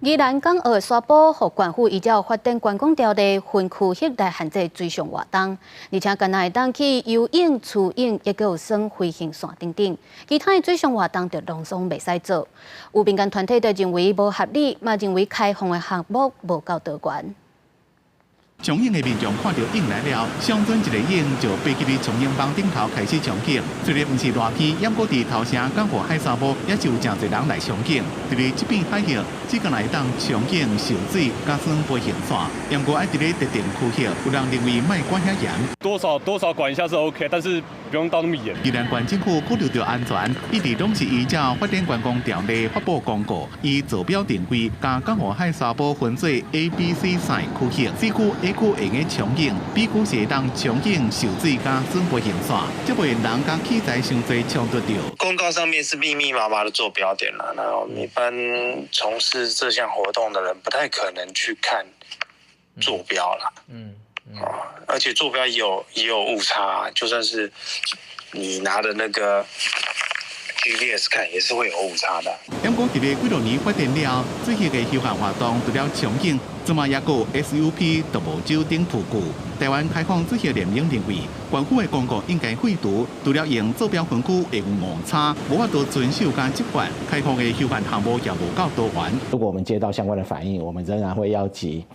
S1: 宜蘭港澳的沙埔，予縣府依照發展觀光條例分區域來限制水上活動，而且干焦會當去游泳、泅泳，抑閣有耍飛行傘等等，其他的水上活動就攏總袂使做。有民間團體就認為無合理，嘛認為開放的項目無夠多元。
S4: 賞櫻的民眾看著櫻來了，相準一个湧就爬去賞櫻網頂頭開始賞景。雖然毋是熱天，毋過佇頭城港澳海沙埔也是有誠濟人來賞景。佇咧這片海域，只干焦會當賞景、泅水、佮耍飛行傘。毋過愛佇咧特定區域，有人認為莫管遐嚴。
S5: 多少多少管一下是 OK，但是不用到那麼嚴。
S4: 宜蘭縣政府考慮著安全，一直攏是依照發展觀光條例發布公告，以坐標定位，將港澳海沙埔分做 A、B、C 三个區域，C 區 A 區會用賞景，B 區是會當賞景、泅水佮耍飛行傘，才袂人佮器材傷濟衝突著。
S7: 公告上面是密密麻麻的坐標點啦，那我們一般從事這項活動的人不太可能去看坐標啦。而且坐標也有誤差，就算是你拿的那個 GPS 看也是會有誤差的。
S4: 毋過佇咧幾多年發展了，水域的休閒活動除了賞景，這馬抑閣有 SUP 獨木舟等輔具。台灣開放水域聯盟認為，縣府的公告應該廢除，除了用坐標分區會有誤差，無法度遵守佮執法，開放的休閒項目也無夠多元。
S9: 如果我們接到相關的反應，我們仍然會邀集，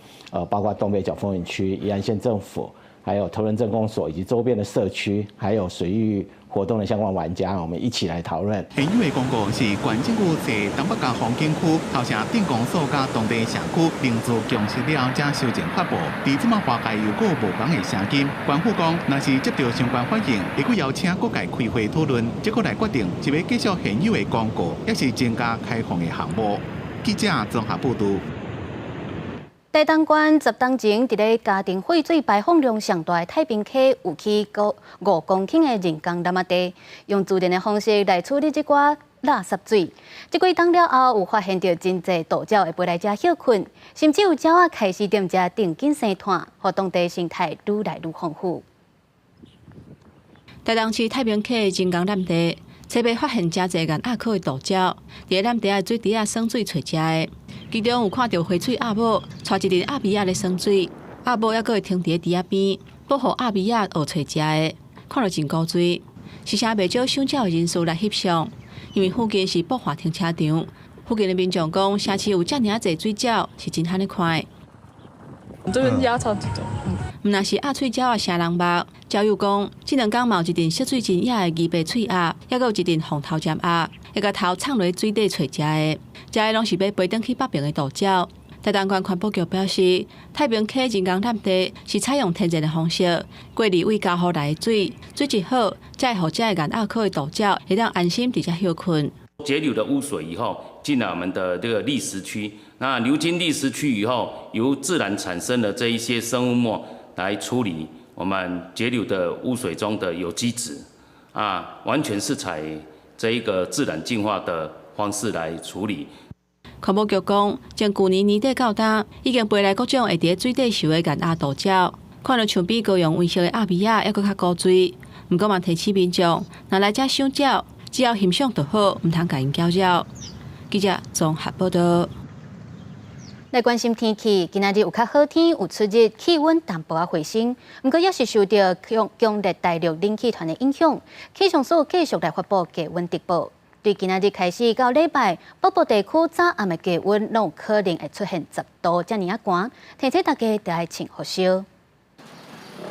S9: 包括東北角風景區、宜蘭縣政府，還有頭城鎮公所以及周邊的社區，還有水域活動的相關玩家，我們一起來討論。
S4: 現有的公告是縣政府在東北角風景區、頭城鎮公所佮當地社區凝聚共識了，才修正發布。佇這馬外界又閣有無仝的聲音，縣府講，若是接著相關反應，會閣邀請各界開會討論，才閣來決定是欲繼續現有的公告，抑是增加開放的項目。記者綜合報導。
S1: 台東縣10冬前，佇咧家庭廢水排放量上大的太平溪，有起5公頃的人工湳仔地，用自然的方式來處理這寡垃圾水。這幾冬了後，有發現著真濟渡鳥會飛來遮歇睏，甚至有鳥仔開始踮遮定根生炭，予當地生態愈來愈豐富。
S3: 台東市太平溪人工湳地，初八發現誠濟雁鴨科的渡鳥，佇咧湳地仔水池仔耍水揣食的。其中有看著花喙鴨母，帶一陣鴨屺仔咧耍水，鴨母猶閣會停佇咧池仔邊，保護鴨屺仔學揣食的，看著真古錐。時常袂少賞鳥的人士來翕相，因為附近是駁化停車場。附近的民眾講，城市有遮爾仔濟水鳥，是真罕咧看。
S24: 這邊鴨超級多。
S3: 毋但是鴨喙鳥仔成人目，鳥友講，這兩工嘛有一陣色水真野的鶯白喙鴨，猶閣有一陣紅頭尖鴨，會共頭藏佇水底揣食的。這个攏是欲飛轉去北爿的渡鳥。台東縣環保局表示，太平溪人工湳地是採用天然的方式，過濾對家戶來的水，水質好，才會予這个雁鴨科的渡鳥會當安心佇遮歇睏。
S10: 截流的污水以後，進來我們的這個礫石區，那流經礫石區以後，由自然產生的這一些生物膜來處理我們截流的污水中的有機質，啊，完全是採這一個自然淨化的方式來處理。
S3: 環保局講，從舊年年底到今，已經飛來各種會佇水底泅的雁鴨渡鳥，看著像比高雄溫室的鴨屺仔，猶閣較古錐。毋過嘛提醒民眾，若來遮賞鳥，只要欣賞就好，毋通共𪜶攪擾。記者綜合報導。
S1: 來關心天氣，今仔日有較好天，有出日，氣溫淡薄仔回升。毋過，猶是受著強強烈大陸冷氣團的影響，氣象署繼續來發布低溫特報。對今仔日開始到禮拜，北部地區早暗的低溫攏有可能會出現10度遮爾仔寒，提醒大家著愛穿厚衫。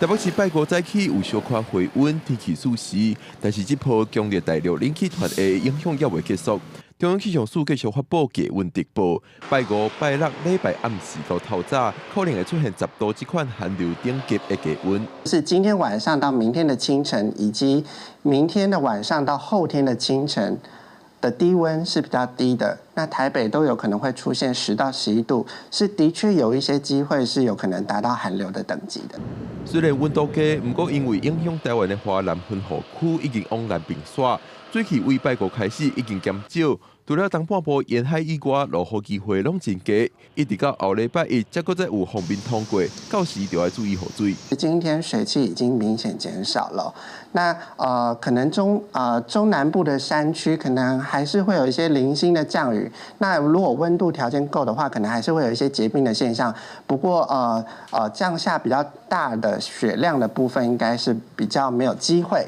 S11: 台北市拜五早起有小可回溫，天氣舒適，但是這波強烈大陸冷氣團的影響猶未結束。中央氣象署繼續發布低溫特報，拜五、拜六禮拜暗時到透早，可能會出現10度這款寒流等級的低溫。
S12: 是今天晚上到明天的清晨，以及明天的晚上到後天的清晨，的低溫是比較低的，那台北都有可能會出現10到11度，是的確有一些機會是有可能達到寒流的等級的。
S11: 雖然溫度低，毋過因為影響台灣的華南雲雨區已經往南爿徙，水汽為拜五開始已經減少。除了東半部沿海以外，落雨機會攏真低，一直到後禮拜一，才閣再有鋒面通過，到時就愛注意雨水。
S12: 今天水汽已經明顯減少了，那可能中南部的山區可能還是會有一些零星的降雨。那如果溫度條件夠的話，可能還是會有一些結冰的現象。不過降下比較大的雪量的部分，應該是比較沒有機會。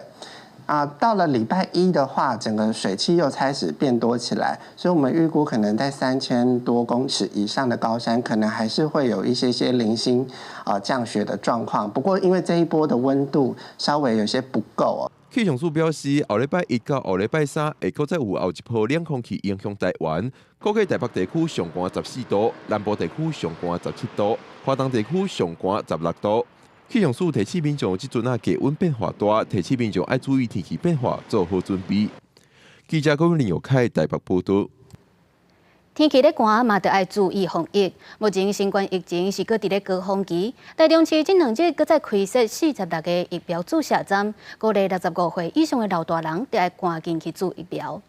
S12: 啊，到了禮拜一的話，整個水汽又開始變多起來，所以我們預估可能在3000多公尺以上的高山，可能還是會有一些些零星啊降雪的狀況。不過因為這一波的溫度稍微有些不夠哦。
S11: 氣象署表示，後禮拜一到後禮拜三會閣再有後一波冷空氣影響台灣，估計台北地區上寒14度，南部地區上寒17度，華東地區上寒16度。氣象署提醒民眾，這陣仔氣溫變化大，提醒民眾愛注意天氣變化，做好準備。記者郭林友凱台北報導。
S1: 天氣咧寒嘛，著愛注意防疫。目前新冠疫情是閣佇咧高峰期，台中市這兩日閣再開設46個疫苗注射站，鼓勵65歲以上的老大人，著愛趕緊去注疫苗。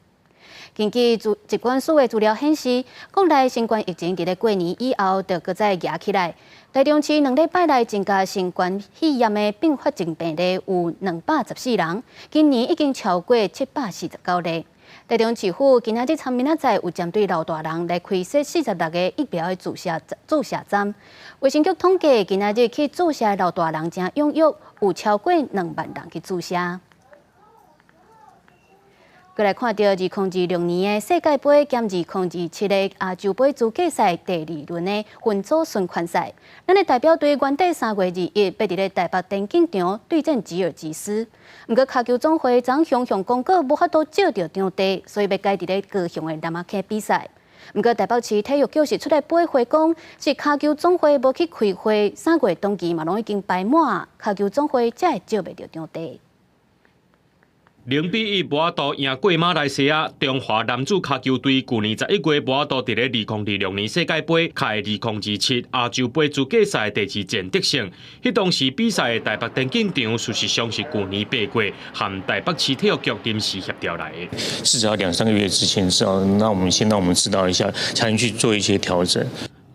S1: 根據疾管署的資料顯示，國內新冠疫情佇咧過年以後就閣再夯起來。台中市兩禮拜內增加新冠肺炎的併發症病例有214人，今年已經超過749例。台中市府今仔日參明仔載有針對老大人來開設46個疫苗的注射站。衛生局統計，今仔日去注射的老大人誠踴躍，有超過2萬人去注射。閣來看著2026年的世界盃兼2027的亞洲盃資格賽第二輪的分組循環賽，咱的代表隊原底3月21欲佇咧台北田徑場對陣吉爾吉斯。毋過跤球總會昨向向公告無法度借著場地，所以欲改佇咧高雄的南仔坑比賽。毋過台北市體育局是出來駁回講，是跤球總會無去開會，3月檔期嘛攏已經排滿，跤球總會才會借袂著場地。
S5: 0比1無法度贏過馬來西亞，中華男子跤球隊舊年11月無法度佇咧2026年世界盃開2027亞洲盃資格賽第二戰得勝。彼當時比賽的台北田徑場，事實上是舊年8月和台北市體育局臨時協調來的。
S13: 至少兩三個月之前，至少讓我們先讓我們知道一下，才能去做一些調整。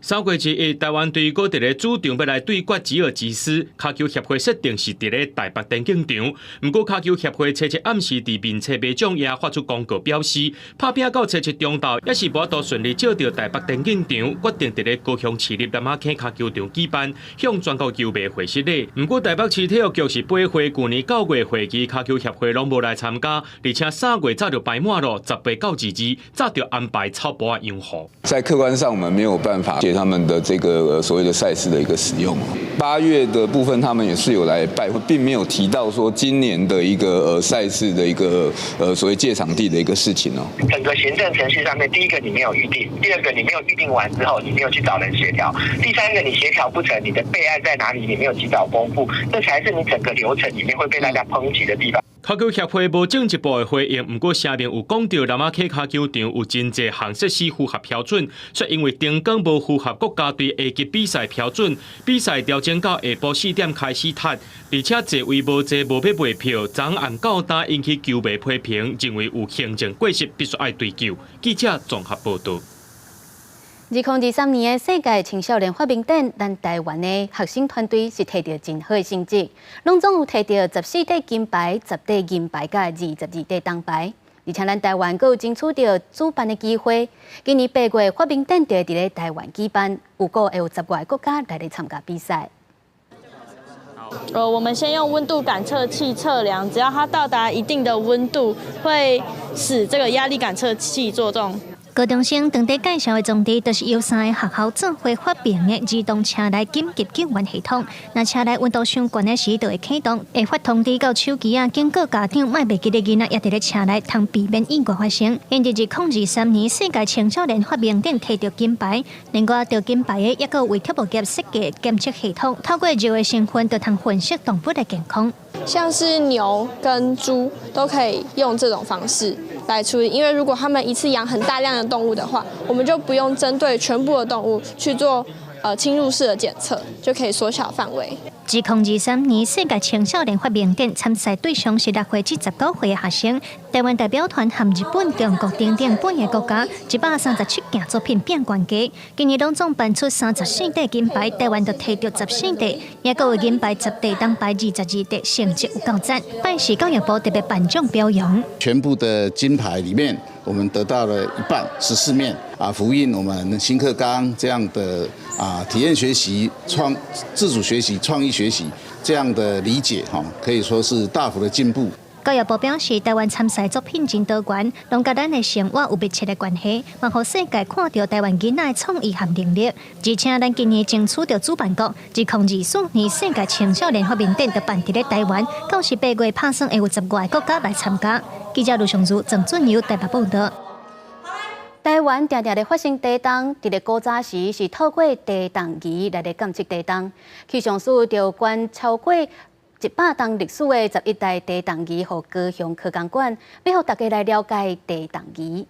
S5: 3月21，台灣隊閣佇咧主場欲來對決吉爾吉斯，跤球協會設定是佇咧台北田徑場。毋過跤球協會初七暗時佇面冊馬掌也發出公告表示，拍拚到初七中晝，猶是無法度順利借著台北田徑場，決定佇咧高雄市立南仔坑跤球場舉辦，向全國球迷會失禮。毋過台北市體育局是駁回，舊年9月會期跤球協會攏無來參加，而且3月早就排滿咯，18到22早就安排草埔仔養護。
S14: 在客觀上，我們沒有辦法借他們的這個所謂的賽事的一個使用。8月的部分，他們也是有來拜會，並沒有提到說今年的一個賽事的一個所謂借場地的一個事情哦。
S15: 整個行政程序上面，第一個你沒有預定，第二個你沒有預定完之後，你沒有去找人協調，第三個你協調不成，你的備案在哪裡，你沒有及早公布，這才是你整個流程裡面會被大家抨擊的地方。
S5: 跤球協會無進一步的回應，毋過聲明有講著南仔坑跤球場有真濟項設施符合標準，卻因為燈光無符合國家隊 A 級比賽標準，比賽調整到下晡4點開始踢，而且座位無濟無欲賣票，昨暗到今引起球迷批評，認為有行政過失，必須愛追究。記者綜合報導。
S1: 2023年的世界青少年發明展，咱台灣的學生團隊是摕著真好的成績，攏總有摕著14塊金牌、10塊銀牌，佮22塊銅牌。而且咱台灣閣有爭取著主辦的機會，今年8月發明展就會佇咧台灣舉辦，預估會有10外個國家來咧參加比賽。
S16: 我們先用溫度感測器測量，只要它到達一定的溫度，會使這個壓力感測器作動。
S8: 高中生當地介紹的裝置，就是由三个學校做伙發明的自動車內緊急救援系統。若車內溫度傷懸的時，就會啟動，會發通知到手機仔，警告家長莫袂記得囡仔猶佇咧車內，通避免意外發生。𪜶佇2023年世界青少年發明展摕著金牌，另外得金牌的猶閣委託物業設計檢測系統，透過尿的成分，就通分析動物的健康。
S16: 像是牛跟豬都可以用這種方式來處理。因為如果他們一次養很大量的動物的話，我們就不用針對全部的動物去做侵入式的檢測，就可以縮小範圍。
S8: 2023年世界青少年發明展參賽對象是6歲至19歲的學生，台灣代表團和日本、中國等等八个國家137件作品拼懸低。今年攏總頒出34塊金牌，台灣就提著14塊，也閣有銀牌10塊、銅牌22塊，成績有夠讚。拜四教育部特別頒獎表揚。
S2: 全部的金牌裡面，我們得到了一半，14面啊，呼應我們新課綱這樣的啊體驗學習、創自主學習、創意學習這樣的理解，哈，可以說是大幅的進步。
S8: 教育部表示，台灣參賽作品真多元，攏佮咱的生活有密切的關係，嘛予世界看著台灣囡仔的創意和能力。而且，咱今年爭取著主辦國，2024年世界青少年發明展就辦佇咧台灣，到時8月拍算會有10外個國家來參加。記者盧尚如、鄭俊友台北報道。
S1: 台灣定定咧發生地動，佇咧古早時是透過地動儀來咧監測地動。氣象署就捐超過100冬歷史的11台地動儀，予高雄科工館，欲予大家來了解地動儀。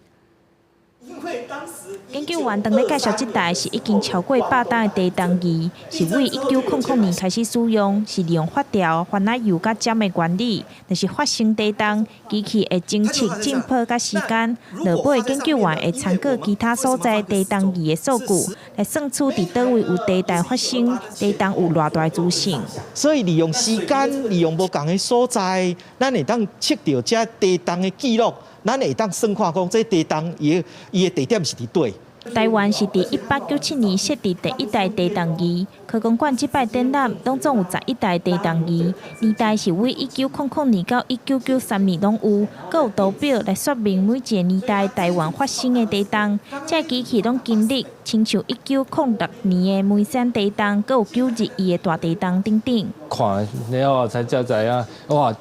S17: 研究員當咧介紹這台是已經超過100冬的地動儀，是對1900年開始使用，是利用發條、番仔油佮針的原理，若是發生地動，機器會偵測震波佮時間，落尾研究員會參考其他所在地動儀的數據，來算出佇佗位有地動發生、地動有偌大的資訊。
S18: 所以利用時間，利用無仝的所在，咱會當測著這地動的記錄。咱會當算看講，這地動伊的地點是佇佗。
S17: 台灣是佇1897年設置第一台地動儀，科工館這擺展覽攏總有11台地動儀，年代是對1900年到1993年攏有，閣有圖表來說明每一個年代台灣發生的地動。這機器攏經歷親像1906年的梅山地動，閣有9·21的大地動等等。
S19: 看了後才才知影，哇！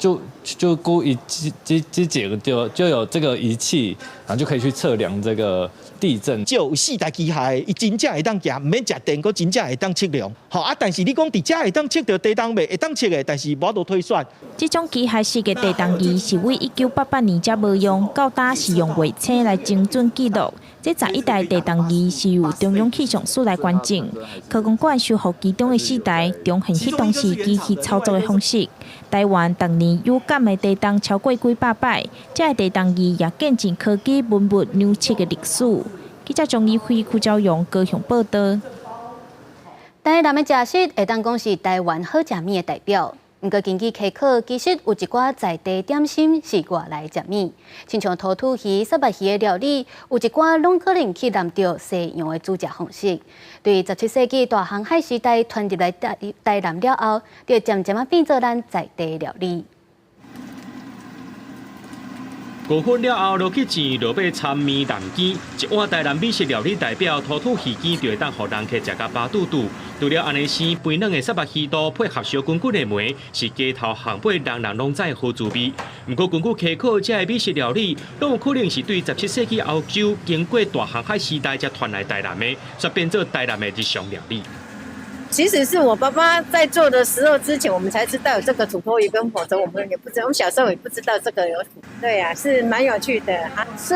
S19: 就故意之前就有這個儀器，然後就可以去測量這個地震。
S18: 就有四台機械，伊真正會當行，毋免食電，閣真正會當測量。吼啊！但是你講佇遮會當測著地動袂？會當測的，但是無法度推算。
S17: 這種機械式的地動儀是對1988年才無用，到今是用衛星來精準記錄。這11台地動儀是由中央氣象署來捐贈，科工館修復其中的四台，重現彼當時機器操作的方式。台灣逐年有感的地動超過幾百擺，這个地動儀也見證科技文物量測的歷史。記者張怡輝、邱昭陽高雄報導。
S1: 台南的食食會當講是台灣好食物的代表。毋過根據稽考，其實有一寡在地點心是外來食物，親像土魠魚、虱目魚的料理，有一寡攏可能去擸著西洋的煮食方式。對17世紀大航海時代傳入來台南了後，就漸漸仔變做咱在地料理。
S5: 五分了後落去煎，落尾摻麵南煎，一碗台南美食料理代表土魠魚羹，就會當予人客食甲飽肚肚。除了按呢生肥嫩的虱目魚肚配合燒滾滾的糜，是街頭巷尾人人攏知的好滋味。毋過根據稽考，這个美食料理，攏有可能是對17世紀歐洲經過大航海時代才傳來台南的，煞變做台南的日常料理。
S20: 其實是我爸爸在做的時候之前，我們才知道有這個土魠魚羹，否則我們也不知道。我們小時候也不知道這個有。對呀，是蠻有趣的。
S21: 是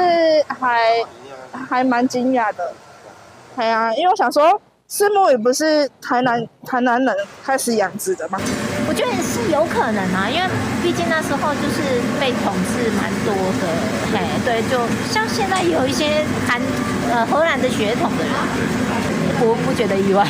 S21: 還蠻驚訝的。係啊，因為我想說，虱目魚不是台南人開始養殖的嗎？
S22: 我覺得是有可能啊，因為畢竟那時候就是被統治蠻多的。嘿，對，就像現在有一些荷蘭的血統的人，我不覺得意外。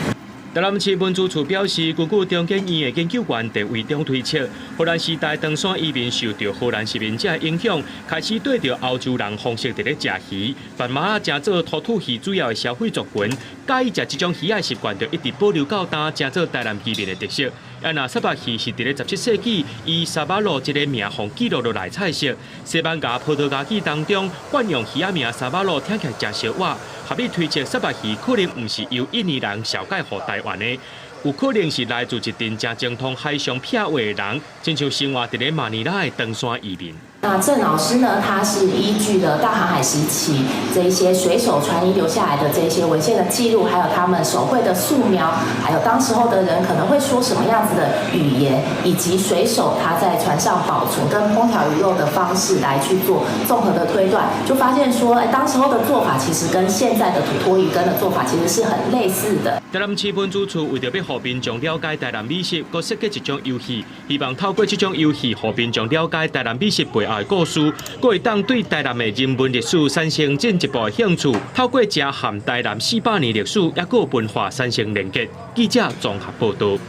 S5: 台南市文資處表示，根據中研院的研究員鄭維中推測，荷蘭時代唐山移民受著荷蘭殖民者的影響，開始對著歐洲人方式佇咧食魚，番麥仔成做土魠魚主要的消費族群，佮意食這種魚仔的習慣就一直保留到今，成做台南居民的特色。啊，若虱目魚是佇咧17世紀以沙巴路這个名予記錄落來菜色，西班牙、葡萄牙語當中慣用魚仔名沙巴路聽起來誠相倚，合理推測虱目魚可能毋是由印尼人紹介予台灣的，有可能是來自一陣誠精通海上劈話的人，親像生活佇咧馬尼拉的唐山移民。
S6: 那鄭老師呢，他是依據了大航海時期這一些水手船遺留下來的這些文獻的記錄，還有他們手繪的素描，還有當時候的人可能會說什麼樣子的語言，以及水手他在船上保存跟烹調魚肉的方式來去做綜合的推斷，就發現說，當時候的做法其實跟現在的土魠魚羹的做法其實是很類似的。
S5: 台南市文資處為著欲予民眾了解台南美食，閣設計一種遊戲，希望透過這種遊戲，予民眾了解台南美食背後的故事，閣會當對台南的人文歷史產生進一步的興趣。透過食和台南400年歷史，抑閣文化產生連結。記者綜合報導。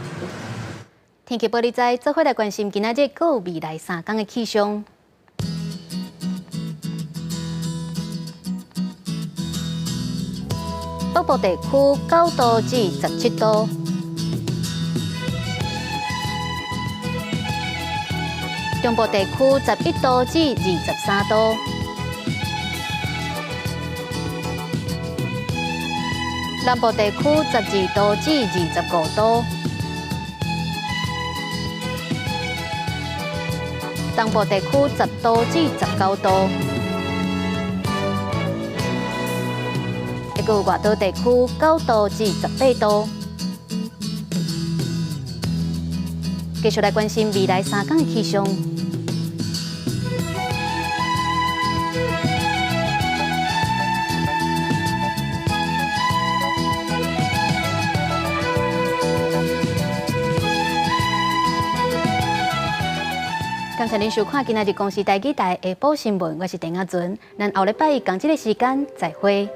S1: 天氣報你知，做伙來關心今仔日閣未來3工的氣象。北部地區9度至17度，中部地區11度至23度，南部地區12度至25度，東部地區10度至19度。一個外島地區9度至18度。繼續來關心未來3工的氣象。感謝您收看今仔日公視台語台下晡新聞，我是鄭亞純，咱後禮拜仝這个時間再會。